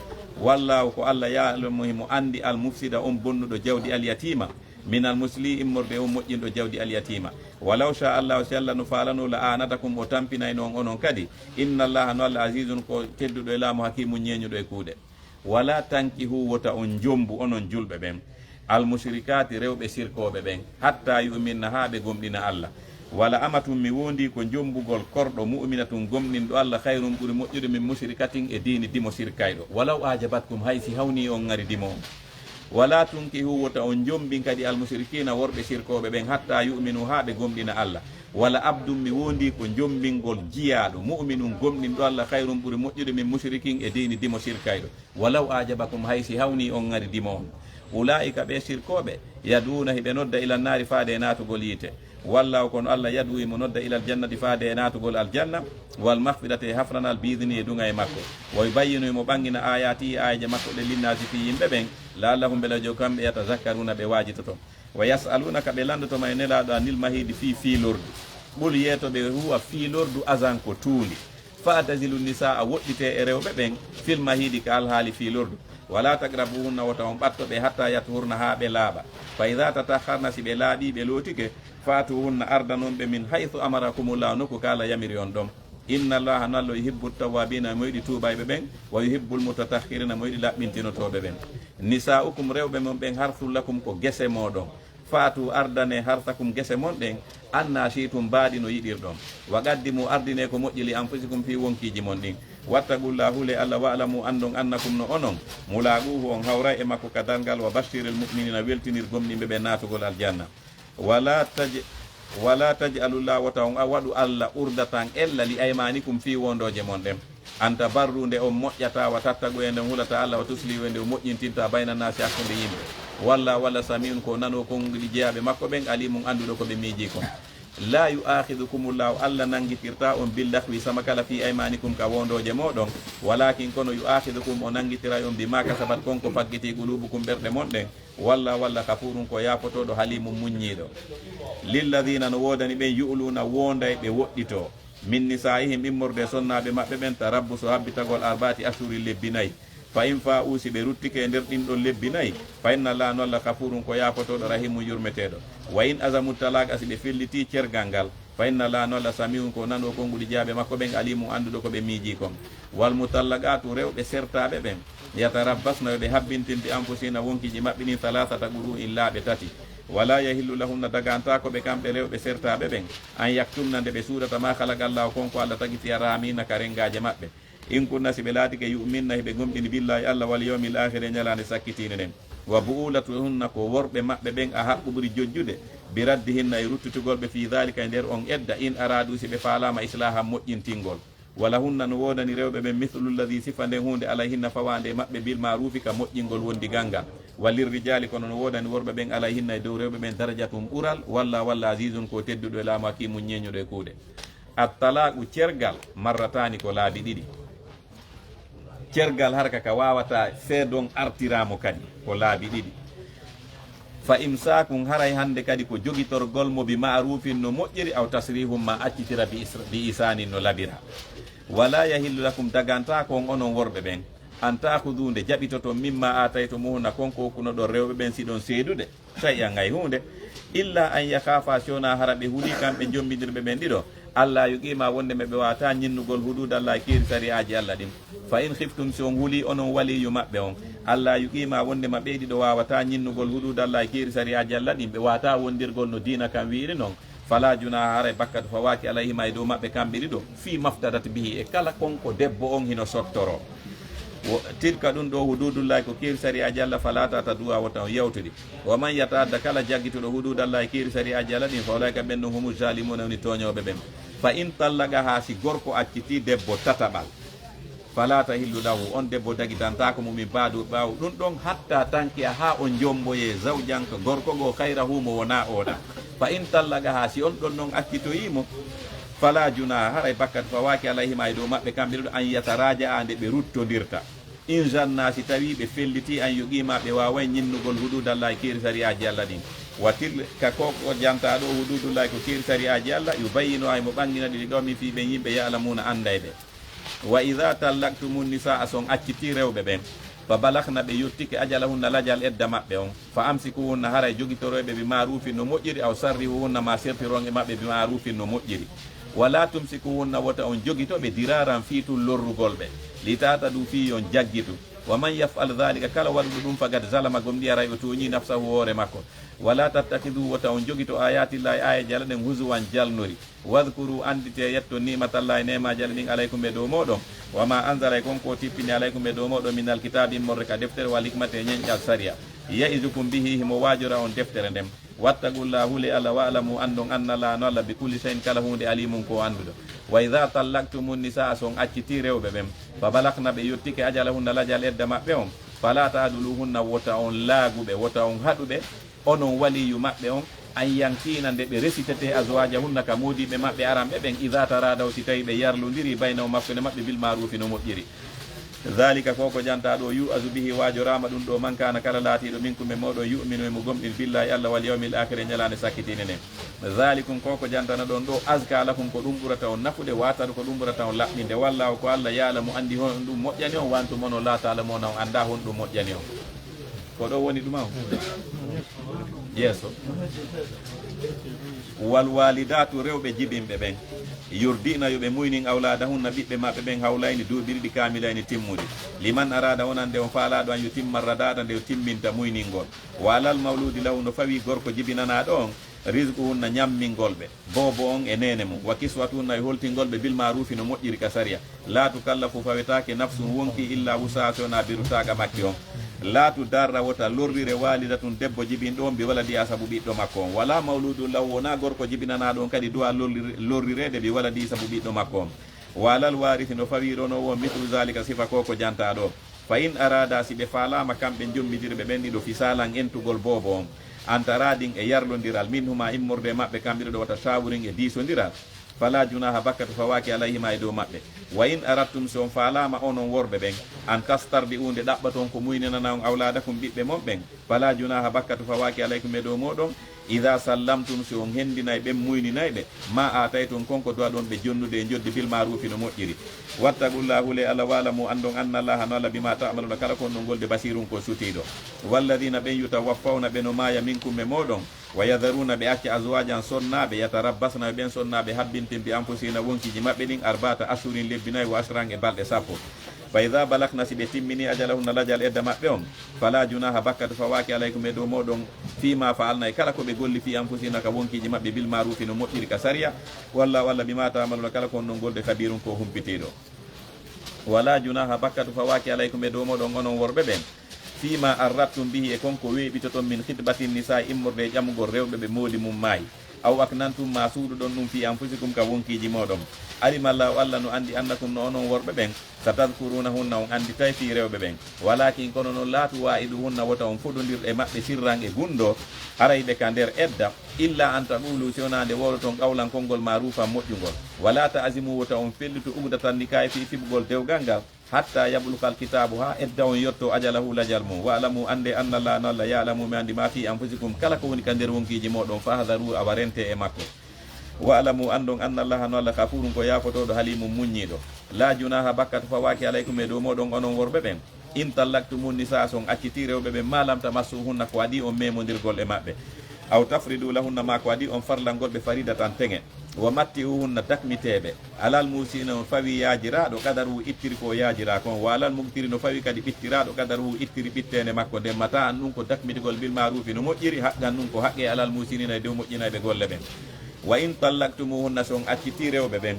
Wallahu, ko Allah, ya'lamu, himo anndi, al mufsida, on bonnuɗo jawdi, al yatiima, minal muslihi, immorde e on moƴƴinɗo jawdi al yatiima. Walaw sha Allahu, si Allah no faalano, la a'anatakum, o tampinayno on onon kadi. Inna Allaha, no Allah, azizun, ko tedduɗo e laamu, hakimun, ñeeñuɗo e kuuɗe. Wala tankihu, wota on jombu, onon julɓe ɓen, al mushrikati, rewɓe sirkooɓe ɓen, hatta yu'minna, haa ɓe gomɗina Allah. Wala amatun, mi woondii ko jombugol korɗo, mu'minatun, gomɗinɗo Allah, khayrun, ɓuri moƴƴude, min mushrikatin, e diini dimo sirkayɗo. Walaw ajabatkum, hay si hawnii on ŋari dimo on. Wala tunkihu, wota on jombin kadi, al mushrikina, worɓe sirkooɓe ɓen, hatta yu'minu, haa ɓe gomɗina Allah. Wala abdun, mi woondii ko jombingol jiyaaɗo, mu'minun, gomɗinɗo Allah, khayrun, ɓuri moƴƴude, min mushrikin, e diini dimo sirkayɗo. Walaw ajabakum, hay si hawnii on ŋari dimo on. Ulaa'ika, ɓe sirkooɓe, yad'uuna, hiɓe nodda, ila naari, faade e naatugol yiite. Wallaahu, kono Allah, yad'u, himo nodda, ilal jannati, faade e naatugol aljanna, wal maghfirati, e hafranal, bi idnihi, e duŋa e makko. Wa yubayyinu, himo ɓanngina, ayatihi, aayeeje makko ɗen, linnaasi, fii yimɓe ɓen, la'allahum, mbele jogo kamɓe, yatazakkaruna, ɓe waajitoto. Wa yas'alunaka, ɓe lanndoto ma, yo Nelaaɗo, anil mahiidi, fii fiilordu. Qul, yeeto ɓe, huwa, fiilordu, azan, ko tuundi. Fa'tazilu nisaa, woɗɗitee e rewɓe ɓen, fil mahiidi, ka alhaali fiilordu. Wala taqrabuhunna, wota on ɓatto ɓe, hatta yathurna, haa ɓe laaɓa. Fa iza tatahharna, si ɓe laaɓii, ɓe lootike, fa'tuhunna, ardanon ɓe, min haythu amarakumullahu, nokku ka Allah yamiri on ɗon. Inna Allaha, no Allah, yuhibbu tawwabina, mo yiɗi tuubayɓe ɓen, wa yuhibbul mutatahhirina, mo yiɗi laɓɓintinotooɓe ɓen. Nisa'ukum, rewɓe mon ɓen, harthul lakum, ko gese mooɗon. Fa'tu, ardanee, harthakum, gese mon ɗen, anna shi'tum, mbaadi no yiɗirɗon. Wa qaddimu, ardinee ko moƴƴi, li anfusikum, fii wonkiiji mon ɗin. Wattaqullaha, hulee Allah, wa'lamu, anndon, annakum, no onon, mulaquhu, on hawray e makko ka darngal. Wa bashshiril mu'minina, weltinir gomɗinɓe ɓen naatugol aljanna. Wala taj-, wala taj'alullaha, wota on a waɗu Allah, urdatan, ella, li aymanikum, fii wondooje mon ɗen. An tabarru, nde on moƴƴata, wa tattaqu, e nde on hulata Allah, wa tuslihu, e nde on moƴƴintinta, bayna naasi, hakkunde yimɓe. Wallahu, Allah, sami'un, ko nanoowo konguɗi jeyaaɓe makko ɓen, alimun, annduɗo ko ɓe miijii kon. La yu'akhidhukumullahu, Allah nanngitirtaa on, billaghwi, sama kala, fii aymanikum, ka wondooje mooɗon, walakin, kono, yu'akhidhukum, o nanngitiray on, bima kasabat, kon ko faggitii, qulubukum, ɓerɗe mon ɗen. Wallahu, Allah, ghafurun, ko yaafotooɗo, halimun, muññiiɗo. Lilladhina, no woodani ɓen, yu'luna, wonday ɓe woɗɗitoo, min nisa'ihim, immorde e sonnaaɓe maɓɓe ɓen, tarabbusu, habbitagol, arba'ati ashhurin, lebbi nayi. Fa in fa'u, si ɓe ruttike e nder ɗin ɗon lebbi nayi, fa inna Allaha, no Allah, ghafurun, ko yaafotooɗo, rahimun, yurmeteeɗo. Wa in azamu talaqa, si ɓe fellitii cergal ngal, fa inna Allaha, no Allah, sami'un, ko nanoowo konguɗi jeyaaɓe makko ɓen, alimun, annduɗo ko ɓe miijii kon. Wal mutallaqatu, rewɓe sertaaɓe ɓen, yatarabbasna, yo ɓe habbintin, bi anfusihinna, wonkiiji maɓɓe ɗin, thalathata quru'in, laaɓe tati. Wala yahillu lahunna, dagantaako ɓe kamɓe rewɓe sertaaɓe ɓen, an yaktumna, nde ɓe suuɗata, ma khalaqa Allahu, kon ko Allah tagiti, yara, aamiina, ka renngaaje maɓɓe. In kunna, si ɓe laatike, yu'minna, hiɓe gomɗini, billahi, Allah, wal yawmil aakhiri, e ñalaande sakkitiinde nden. Wa bu'ulatuhunna, ko worɓe maɓɓe ɓen, ahaqqu, ɓuri jojjude, bi raddihinna, e ruttitugol ɓe, fii dhalika, e nder on edda, in araadu, si ɓe faalaama, islaahan, moƴƴintingol. Wa lahunna, no woodani rewɓe ɓen, mithlu lladhi, sifa nden huunde, alayhinna, fawaande e maɓɓe, bil ma'rufi, ka moƴƴingol wondigal ngal. Wa lirrijaali, kono no woodani worɓe ɓen, alayhinna, e dow rewɓe ɓen, darajatun, ɓural, wallahu, Allah, azizun, ko tedduɗo e laamu, hakimun, ñeeñuɗo e kuuɗe. At-talaaqu, cergal, marrataani, ko laabi ɗiɗi. Cergal, harka ka waawataa seedon artiraa mo kadi, ko laabi ɗiɗi. Fa imsaakun, haray hannde kadi ko jogitorgol mo, bi ma'rufin, no moƴƴiri, aw tasrihun, ma accitira, bi isra-, bi ihsaanin, no labiraa. Wala yahillu lakum, dagantaako on onon worɓe ɓen, an ta'khudhu, nde jaɓitoton, mimma aataytumuhunna, kon ko okkunoɗon rewɓe ɓen, si ɗon seedude, shay'an, hay huunde, illa an yakhaafa, si wonaa hara ɓe hulii kamɓe jommbindirɓe ɓen ɗiɗo, alla yuqiima, wonndema ɓe waawataa ñinnugol, huduudallahi, keeri sariyaaji Alla ɗin. Fa in khiftum, si on hulii onon waliyyu maɓɓe on, alla yuqiima, wonndema ɓee ɗiɗo waawataa ñinnugol, huduudallahi, keeri sariyaaji Alla ɗin, ɓe waawataa wonndirgol no diina kan wi'iri non, fala junaaha, haray bakkat fawaaki, alayhima, e dow maɓɓe kamɓe ɗiɗo, fii maftadat bihi, e kala kon ko debbo on hino sottoroo. Wo-, tilka, ɗum ɗoo, huduudullahi, ko keeri sariyaaji Alla, fala ta'taduha, wota on yawtu ɗi. Wa man yata'adda, kala jaggituɗo, huduudallahi, keeri sariyaaji Alla ɗin, fa ulaa'ika, ɓen ɗon, humu zaalimuuna, woni tooñooɓe ɓen. Fa in tallaqaha, si gorko accitii debbo tataɓal, fala tahillu lahu, on debbo dagitantaako mo min ba'du, ɓaawo ɗum ɗon, hatta tankiha, haa o jomboyee, zawjan, ka gorko goo, ghayrahu, mo wonaa oo ɗan. Fa in tallaqaha, si on ɗon non accitoyii mo, fala junaaha, haray bakkat fawaaki, alayhima, e dow maɓɓe kamɓe ɗiɗo, an yataraaja'a, nde ɓe ruttondirta. In zanna, si tawii ɓe fellitii, an yuqiima, ɓe waaway ñinnugol, huduudallahi, keeri sariyaaji Alla ɗin. Wa tilka, ko ko jantaa ɗoo, huduudullahi, ko keeri sariyaaji Alla, yubayyinuha, himo ɓanngina ɗi, li qawmin, fii ɓen yimɓe, ya'lamuuna, anndayɓe. Wa idha tallaqtumu nisaa, si on accitii rewɓe ɓen, fa balagna, ɓe yottike, ajalahunna, lajal edda maɓɓe on, fa amsikuhunna, haray jogitoroyɓe, bi ma'rufin, no moƴƴiri, aw sarrihuhunna, ma sertiron e maɓɓe, bi ma'rufin, no moƴƴiri. Wala tumsikuhunna, wota on jogito ɓe, diraran, fii tun lorrugol ɓe, li ta'tadu, fii yo on jaggitu. Wa man yaf'al dhalika, kala waɗuɗo ɗum, faqad zalama, gomɗii haray o tooñii, nafsahu, hoore makko. Wala tattakhidhu, wota on jogito, ayatillahi, aayeeje Alla ɗen, huzuwan, jalnori. Wadhkuru, annditee, yetton, ni'matallahi, neemaaji Alla ɗin, alaykum, e dow mooɗon, wa ma anzala, e kon ko o tippini, alaykum, e dow mooɗon, minal kitaabi, immorde ka deftere, wal hikmata, e ñenƴal sariya. Ya'izukum bihi, himo waajora on deftere nden. Wattaqullaha, hulee Alla, wa'lamu, anndon, annallaha, no Alla, bi kulli shay'in, kala huunde, alimun, ko o annduɗo. Wa idha tallaqtumu nisaa, si on accitii rewɓe ɓen, fa balagna, ɓe yottike, ajalahunna, lajal edda maɓɓe on, fala ta'duluhunna, wota on laagu ɓe, wota on haɗu ɓe, onon waliyyu maɓɓe on, an yankiina nde ɓe resitete azwaajahunna ka moodiɓɓe maɓɓe aranɓe ɓen, idaa taraadaw, si tawi ɓe yarlondiri, baynahum, hakkunde maɓɓe, bil maaruufi, no moƴƴiri. Daalika, ko ko jantaa ɗoo, yu'azu bihi, waajoraama ɗum ɗoo, man kaana, kala laatiiɗo, minkum, e mooɗon, yu'minu, e mo gomɗin, billaahi, Alla, wal yawmil aakhiri, e ñalaande sakkitiinde nden. Daalikum, ko ko jantanaɗon ɗoo, azka lakum, ko ɗum ɓurata on nafude, wa atharu, ko ɗum ɓurata on laɓɓinde. Wallaahu, ko Alla, ya'lamu, anndi honɗum moƴƴani on, wa antum, onon, laa ta'lamuuna, on anndaa honɗum moƴƴani on. Ko ɗo woni ɗum am? Yeeso. Wal waalidaatu, rewɓe jibinɓe ɓen, yurdi'na, yo ɓe muynin, awlaadahunna, ɓiɓɓe maɓɓe ɓen, hawlayni, duuɓi ɗiɗi, kaamilayni, timmuɗi. Liman araada, wonande on faalaaɗo, an yutimma radaada, nde o timminta muyningol. Wa alal mawluudi lahu, no fawii gorko jibinanaaɗo on, rizquhunna, ñammingol ɓe, boobo on e neene mum, wa kiswatuhunna, e holtingol ɓe, bil maaruufi, no moƴƴiri ka sariya. Laa tukallafu, fawetaake, nafsun, wonkii, illaa wus'ahaa, si wonaa birutaaga makki on. Laa tudarra, wota lorrire, waalidatun, debbo jibinɗo on, bi waladihaa, sabu ɓiɗɗo makko on. Walaa mawluudun lahu, wonaa gorko jibinanaaɗo on kadi duwaa lorrire-, lorrireede, bi waladihi, sabu ɓiɗɗo makko on. Wa alal waarisi, no fawii ronoowo on, mislu zaalika, sifa ko ko jantaa ɗoo. Fa in araada, si ɓe faalaama kamɓe jommidirɓe ɓen ɗiɗo, fisaalan, entugol boobo on, an taraadin, e yarlondiral, minhumaa, immorde e maɓɓe kamɓe ɗiɗo, wa tashaawurin, e diisondiral, falaa junaaha, bakkatu fawaaki, alayhimaa, e dow maɓɓe. Wa in aradtum, si on faalaama onon worɓe ɓen, an tastardi'uu, nde ɗaɓɓaton ko muyninana on, awlaadakum, ɓiɓɓe mon ɓen, falaa junaaha, bakkatu fawaaki, alaykum, e dow mooɗon, idaa sallamtum, si on hendinay ɓen, muyninay ɓe, maa aataytum, kon ko duwaɗon ɓe jonnude e njoddi, bil maaruufi, no moƴƴiri. Wattaqullaaha, hulee Alla, wa'lamu, anndon, annallaaha, no Alla, bimaa ta'maluuna, kala ko on ɗon gollude, basiirun, ko sutiiɗo. Walladiina, ɓen, yutawaffawna, ɓe no maaya, minkum, e mooɗon, wa yadharuuna, ɓe acca, azwaajan, sonnaaɓe, yatarabbasna, ɓen sonnaaɓe habbintin, bi anfusihinna, wonkiiji maɓɓe ɗin, arba'ata ashhurin, lebbi nayi, wa ashran, e balɗe sappo. Fa idaa balagna, si ɓe timminii, ajalahunna, lajal edda maɓɓe on, falaa junaaha, bakkatu fawaaki, alaykum, e dow mooɗon, fiimaa fa'alna, e kala ko ɓe golli, fii anfusihinna, ka wonkiiji maɓɓe, bil maaruufi, no moƴƴiri ka sariya. Wallaahu, Alla, bimaa ta'maluuna, kala ko on ɗon gollude, khabiirun, ko humpitiiɗo. Walaa junaaha, bakkatu fawaaki, alaykum, e dow mooɗon, onon worɓe ɓen, fiimaa arradtum bihi, e kon ko weeɓitoton, min khitbatin nisaa'i, immorde e ƴamugol rewɓe ɓe moodi mum maayi. Aw aknantum, maa suuɗuɗon ɗum, fii anfusikum, ka wonkiiji mooɗon. Alimallaahu, Alla no anndi, annakum, no onon worɓe ɓen, satadkuruunahunna, on annditay fii rewɓe ɓen. Walaakin, kono non, laa tuwaa'iduuhunna, wota on fodondir e maɓɓe, sirran, e gunndoo, haray ɓe ka nder edda, illaa an taquuluu, si wonaa nde wooroton, qawlan, konngol, maaruufan, moƴƴungol. Walaa ta'zimuu, wota on fellitu, uqdatan nikaahi, fii fiɓugol dewgal ngal, hattaa yablugal kitaabu, haa edda on yottoo ajalahu, lajal mum. Wa'lamuu, anndee, annallaaha, no Alla, ya'lamu, mi anndi, maa fii anfusikum, kala ko woni ka nder wonkiiji mooɗon, fahdaruu, awa rentee e makko. Wa'lamuu, anndon, annallaaha, no Alla, ghafuurun, ko yaafotooɗo, haliimun, muññiiɗo. Laa junaaha, bakkatu fawaaki, alaykum, e dow mooɗon, onon worɓe ɓen, in tallaqtumu nisaa, si on accitii rewɓe ɓen, maa lam tamassuuhunna, ko adii on meemondirgol e maɓɓe. Aw tafriduu lahunna, maa ko adii on farlangol ɓe, fariidatan, teŋe. Wa matti'uuhunna, dakmitee ɓe. Alal muusi'i, no fawii yaajiraaɗo qadaruhu, ittiri ko yaajiraa kon. Wa alal muqtiri, no fawii kadi ɓittiraaɗo qadaruhu, ittiri ɓitteende makko nden, mataa'an, ɗum ko dakmitigol, bil maaruufi, no moƴƴiri, haqqan, ɗum ko haqqee, alal muhsiniina, e dow moƴƴinayɓe golle ɓen. Wa in tallaqtumuhunna, si on accitii rewɓe ɓen,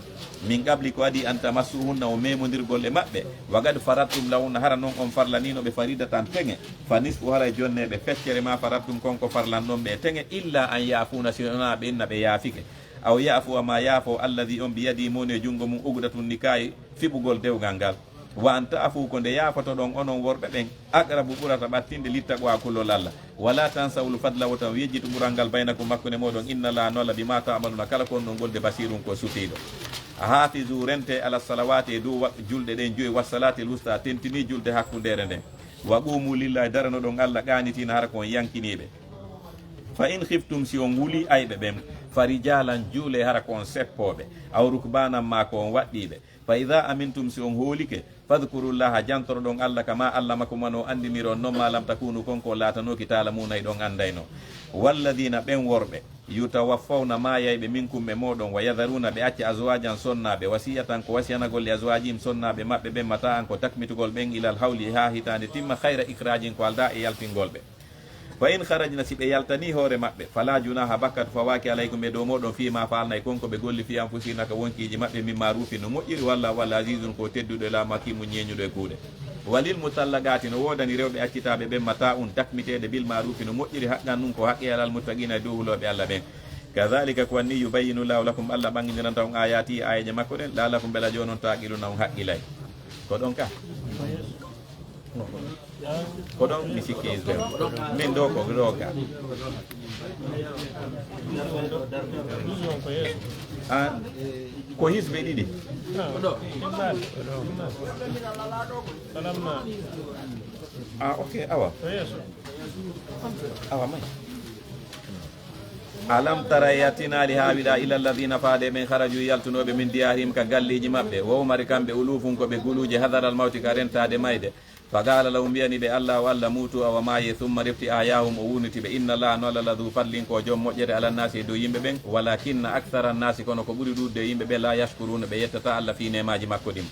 min qabli, ko adii, an tamassuhunna, on meemondirgol e maɓɓe, wa qad faradtum lahunna, hara non on farlaniino ɓe, faridatan, teŋe, fa nisfu, haray jonne ɓe feccere, ma faradtum, kon ko farlanɗon ɓe e teŋe, illa an ya'fuuna, si wonaa ɓe inna ɓe yaafike, aw ya'fuwa, ma yaafoo, alladhi, on, biyadihi, mo woni e junngo mum, uqdatun nikaahi, fiɓugol dewgal ngal. Wa an ta'fu, ko nde yaafotoɗon onon worɓe ɓen, aqrabu, ɓurata ɓattinde, littaqwa, kulol Alla. Wala tansawul fadla, wota on yejjitu ɓural ngal, baynakum, hakkunde mooɗon, inna Allaha, no Alla, bima ta'maluna, kala ko on ɗon gollude, basirun, ko sutiiɗo. Hafizu, rente, ala salawaati, e dow wa-, julɗe ɗen joyi, wa salaatil wusta, tentini julde hakkundeere nden. Wa qumu lillahi, daranoɗon Alla, qaanitiina, hara ko on yankiniiɓe. Fa in khiftum, si on hulii ayɓe ɓen, fa rijalan, juule, hara ko on seppooɓe, aw rukbanan, maa ko on waɗɗiiɓe. Fa idha amintum, si on hoolike, fadhkurullaha, jantoroɗon Alla, kama allamakum, no o anndiniri on non, ma lam takunu, kon ko on laatanooki, ta'lamuna, hiɗon anndayno. Walladhina, ɓen worɓe, yutawaffawna, maayayɓe, minkum, e mooɗon, wa yadharuna, ɓe acca, azwajan, sonnaaɓe, wasiyatan, ko wasiyanagol, li azwajihim, sonnaaɓe maɓɓe ɓen, mata'an, ko dakmitugol ɓen, ilal hawli, haa hitaande timma, khayra ikhrajin, ko aldaa e yaltingol ɓe. Fa in kharajna, si ɓe yaltanii hoore maɓɓe, fala junaha, bakkat fawaaki, alaykum, e dow mooɗon, fima fa'alna, e kon ko ɓe golli, fi anfusihinna, ka wonkiiji maɓɓe, min ma'rufin, no moƴƴiri, wallahu, Alla, azizun, ko tedduɗo, e laamu, hakimun, ñeeñuɗo e kuuɗe. Walil mutallaqaati, no woodani rewɓe accitaaɓe ɓen, mata'un, dakmiteede, bil ma'rufi, no moƴƴiri, haqqan, ɗum ko haqqe, alal muttaqiina, e dow hulooɓe Alla ɓen. Kadhalika, ko wanni, yubayyinu Llahu lakum, Alla ɓanginiranta on, ayatihi, aayeeje makko ɗen, la'allakum, mbela jooni on, ta'qiluna, on haqqilay. Ko ɗon ka? Ko ɗon mi sikki Israel. Min ɗo ko ɗo ga. Ah, ko hisbe ɗiɗi. Ah, ok, awa. Awa mai. Alam tara, yattinali ha wiɗa, ila alladhina, faade ɓen, kharaju, yaltunoɓe, min diyarihim, ka galleji maɓɓe, wa hum, hari kamɓe, ulufun, ko ɓe guluje, hadara almawti, ka rentade mayde. Fa qala lahum, wiyani ɓe, Allahu, Allah, mutu, awa maaye, thumma, refti, ahyahum, o wurniti ɓe. Inna Allaha, no Allah, la dhu fadlin, ko joom moƴƴere, ala nnasi, e dow yimɓe ɓen, walakinna akthara nnasi, kono ko ɓuri ɗuuɗude e yimɓe ɓe, la yashkuruna, ɓe yettata Allah fii nemaji makko ɗin.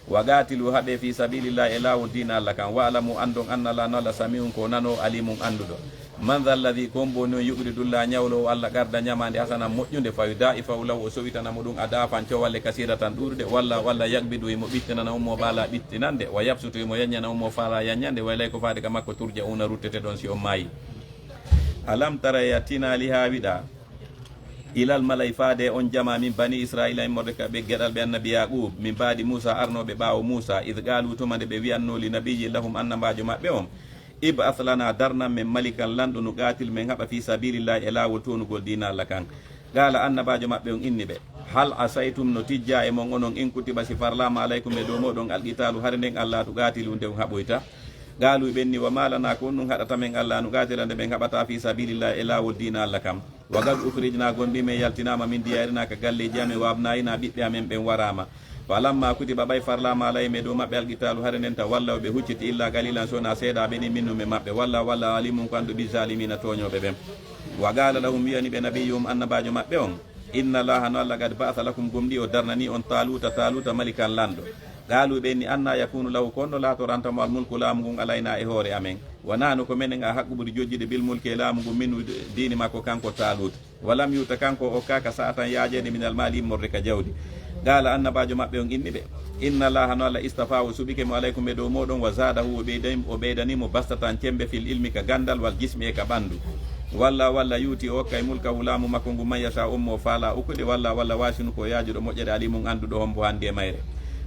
Wa qatilu, haɓe, fi sabilillahi, e laawol diina Allah kan. Wa'lamu, anndon, anna Allaha, no Allah, sami'un, ko nano, alimun, annduɗo. Man dha alladhi, ko hombo woni on, yuqridu Allaha, ñawloowo Allah, qardan, ñamaande, hasanan, moƴƴunde, fa yudha'ifahu lahu, o sowitana mo ɗum, adha'afan, cowalle, kasiratan, ɗuuɗuɗe, walla, walla, yaqbidu, himo ɓittinana on mo, bala ɓittinande, wa yabsutu, himo yanñana on mo, fala yanñande, wa ilayhi, ko faade ka makko, turja'una, rutteteɗon si on maayi. Alam tara, yattinali ha wiɗa, ilal mala'i, faade on jama, min bani Israila, immorde ka ɓe geɗal ɓe annabi Yaqub, min ba'di Musa, arnooɓe ɓaawo Musa, idh qalu, tuma nde ɓe wi'anno, li nabiyyin lahum, annabaajo maɓɓe on, ib'ath lana, darnan men, malikan, lanɗo, nuqatil, men haɓa, fi sabilillahi, e laawol toonugol diina Allah kan. Qala, annabaajo maɓɓe on inni ɓe, hal asaytum, no tijja e mon onon, in kutiba, si farlaama, alaykum, e dow mooɗon, alqitalu, hare nden, alla tuqatilu, nde on haɓoyta? Qalu, ɓe inni, wa ma lana, ko honɗum haɗata men, alla nuqatila, nde men haɓata, fi sabilillahi, e laawol diina Allah kan. Wa qad ukhrijna, gonɗi men yaltinaama, min diyarina, ka galleeji amen, wa abnaina, ɓiɓɓe amen ɓen waraama. Falamma kutiba, ɓay farlaama, alayhim, e dow maɓɓe, alqitalu, hare nden, tawallaw, ɓe hucciti, illa qalilan, so wonaa seeɗaaɓe ni, minhum, e maɓɓe. Wallahu, Allah, alimun, ko annduɗo, bizzalimina, tooñooɓe ɓen. Wa qala lahum, wiyani ɓe, nabiyyuhum, annabaajo maɓɓe on, inna Allaha, no Allah, qad ba'atha lakum, gomɗii o darnanii on, Taluta, Taluta, malikan, lanɗo. Qalu, ɓe inni, anna yakunu lahu, ko honno laatoranta mo, almulku, laamu ngun, alayna, e hoore amen. Wa nahnu, ko menen a haqqu ɓuri jojjude, bil mulki, e laamu ngun, minhu, diini makko kanko Talut. Wa lam yu'ta, kanko o okkaaka, sa'atan, yaajeende, minal mali, immorde ka jawdi. Qala, annabaajo maɓɓe on inni ɓe, inna Allaha, no Allah, istafahu, suɓike mo, alaykum, e dow mooɗon, wa zadahu, o ɓeydani, o ɓeydani mo, bastatan, cembe, fil ilmi, ka gandal, wal jismi, e ka ɓandu. Walla, walla, yu'ti, o okkay, mulkahu, laamu makko ngun, man yasha, on mo o faala okkude, walla, walla, wasinu, ko yaajuɗo moƴƴere, alimun, annduɗo, hombo handi e mayre.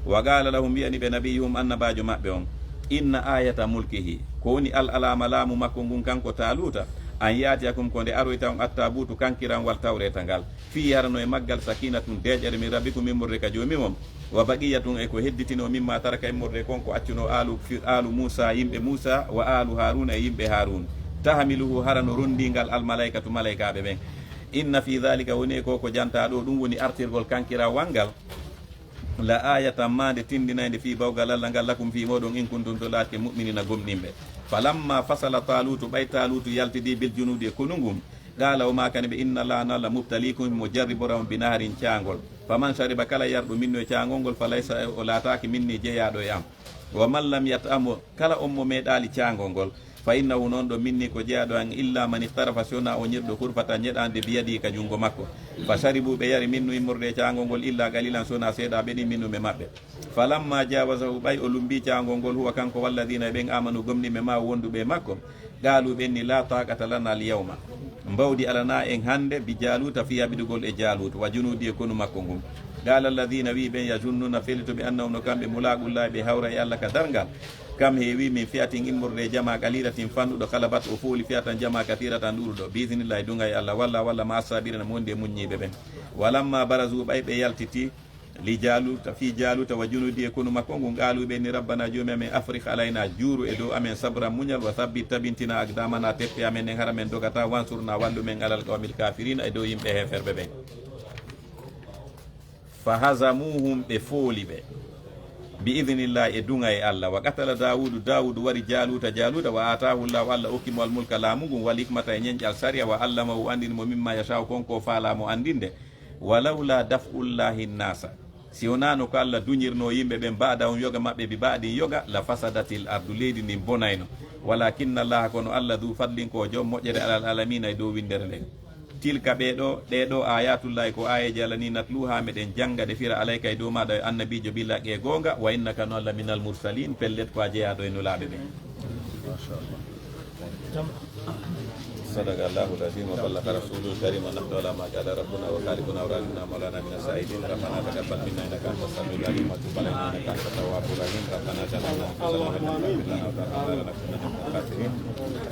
Wa qala lahum, wiyani ɓe, nabiyyuhum, annabaajo maɓɓe on, inna ayata mulkihi, ko woni al alaama laamu makko ngun, kanko Taluta, an ya'tiyakum, ko nde aroyta on, attabutu, kankiranwal Tawreeta ngal, fiihi, hara no e maggal, sakinatun, deeƴere, min rabbikum, immorde ka joomi mon, wa baqiyatun, e ko hedditinoo, mimma taraka, immorde kon ko accuno, alu, fi, alu Musa, yimɓe Musa, wa alu Haruna, e yimɓe Harun, tahmiluhu, hara no rondii ngal, al malaikatu, malaikaaɓe ɓen. Inna fi dhalika, woni e ko ko jantaa ɗoo, ɗum woni artirgol kankirawal ngal, la ayatan, maande tindinaynde, fii, bawgal Allah ngal, lakum, fii mooɗon, in kuntum, to laatike, mu'minina, gomɗinɓe. Falamma fasala Talutu, ɓay Talutu yaltidi, bil junudi, e konu ngun, qala, o maakani ɓe, inna Allaha, no Allah, mubtalikum, mo jarribora on, bi naharin, caangol. Faman shariba, kala yarɗo minnu e caangol ngol, fa laysa, o laataaki, minni, jeyaaɗo e am. Wa man lam yat'amu, kala on mo meeɗaali caangol ngol, fa innahu, non ɗo minni ko jeyaaɗo an, illa man iqtarafa, si wonaa o ñirɗo, hurfatan, ñeɗaande, biyadihi, ka junngo makko. Fa sharibu, ɓe yari, minhu, immorde e caangol ngol, illa qalilan, si wonaa seeɗaaɓe ni, minhum, e maɓɓe. Falamma jawazahu, ɓay o lumbii caangol ngol, huwa, kanko, walladhina, e ɓen, amanu, gomɗinɓe, ma'ahu, wonduɓe e makko, qalu, ɓe inni, la taqata lana al yawma, mbawdi alanaa en hannde, bi Jaluta, fii haɓidugol e Jalut, wa junudi, e konu makko ngun. Qala alladhina, wi'i ɓen, yazunnuna, felituɓe, annahum, no kamɓe, mulaqullahi, ɓe hawra e Allah ka darngal. Kam heewi min fi'atin, immorde e jamaa, qalilatin, fanɗuɗo, ghalabat, o fooli, fi'atan, jamaa, kathiratan, ɗuuɗuɗo, bi idhnillahi, duŋa e Allah, walla, walla, ma'a sabirina, mo wondi e muññiiɓe ɓen. Walamma barazu, ɓay ɓe yaltiti, li Jaluta, fii Jaluta, wa junudi, e konu makko ngun, qalu, ɓe inni, rabbana, joomi amen, afrigh alayna, juuru e dow amen, sabran, muñal, wa thabbit, tabintina, aqdamana, teppe amen ɗen, hara men dogataa, wansurna, wallu men, alal qawmil kafirina, e dow yimɓe heeferɓe ɓen. Fa hazamuhum, ɓe fooli ɓe, bi idhnillahi, e duŋa e Allah. Wa qatala Dawudu, Dawudu wari Jaluta, Jaluta, wa atahu Llahu, Allah okki mo al mulka, laamu ngun, wal hikmata, e ñenƴal sariya, wa allamahu, o anndini mo, mimma yasha'u, kon ko o faalaa mo anndinde. Wa lawla daf'ullahi nnasa, si wonaano ko Allah duñirnoo yimɓe ɓen, ba'dahum, yoga maɓɓe, bi ba'din, yoga, la fasadatil ardu, leydi ndin bonayno. Walakinna Allaha, kono Allah, dhu fadlin, ko o joom moƴƴere, alal alamina, e dow winndere nden. Tilka, ɓee ɗoo, ɗee ɗoo, ayatullahi, ko aayeeje Allah ni, natluha, meɗen jannga ɗe, fira, alayka, e dow maaɗa, yo annabiijo, bil haqqi, e goonga, wa innaka, no Allah, minal mursalin, pellet ko a jeyaaɗo e nulaaɓe ɓen. صدق الله العظيم وبلغ رسوله الكريم، ونحن على ما قال ربنا وخالقنا ورازقنا مولانا من الشاهدين. ربنا تقبل منا إنك أنت السميع العليم، وتب علينا إنك أنت التواب الرحيم. ربنا ظلمنا أنفسنا وإن لم تغفر لنا وترحمنا لنكونن من الخاسرين.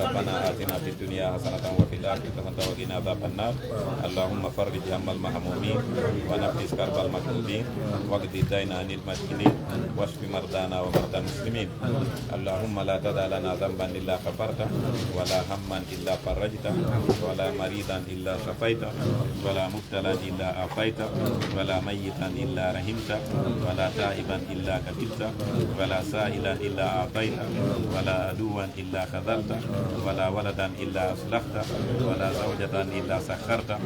ربنا آتنا في الدنيا حسنة وفي الآخرة حسنة وقنا عذاب النار. اللهم فرج هم المهمومين ونفس كرب المكروبين واقض الدين عن المدينين واشف مرضانا ومرضى المسلمين. اللهم لا تدع لنا ذنبا إلا غفرته ولا هما إلا فرجته ولا مريضا إلا شفيته ولا مبتلا إلا عافيته ولا ميتا إلا رحمته ولا تائبا إلا قبلته ولا سائلا إلا أعطيته ولا عدوا إلا خذلته ولا ولدا إلا أصلحته ولا زوجة إلا سخرته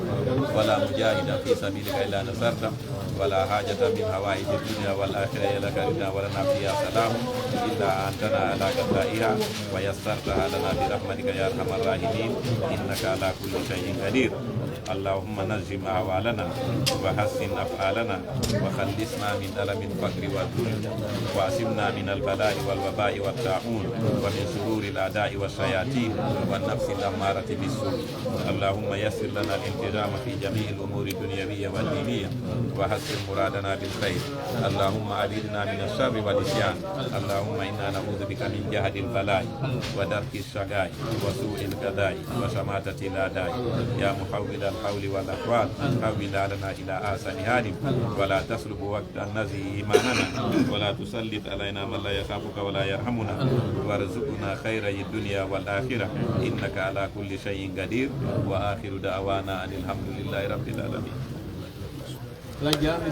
ولا مجاهدا في سبيلك إلا نصرته ولا حاجة من حوائج الدنيا والآخرة هي لك رضا ولنا فيها صلاح إلا أعنتنا على قضائها ويسرتها لنا برحمتك يا أرحم الراحمين إنك على كل شيء قدير. اللهم نجم أحوالنا وحسن أفعالنا وخلصنا من ألم الفقر والذل وعصمنا من البلاء والوباء والطاعون ومن شرور الأعداء والشياطين والنفس الأمارة بالسوء. اللهم يسر لنا الانتظام في جميع الأمور الدنيوية والدينية وحصل مرادنا بالخير. اللهم أعذنا من الشر والعصيان. اللهم إنا نعوذ بك من جهد البلاء ودرك الشقاء وسوء القضاء وشماتة الأعداء. يا محول الحول والأحوال، حولها لنا إلى أحسن حال، ولا تسلب وقتا نزع إيماننا، ولا تسلط علينا من لا يخافك ولا يرحمنا، وارزقنا خيري الدنيا والآخرة، إنك على كل شيء قدير. وآخر دعوانا أن الحمد لله رب العالمين. La jaami.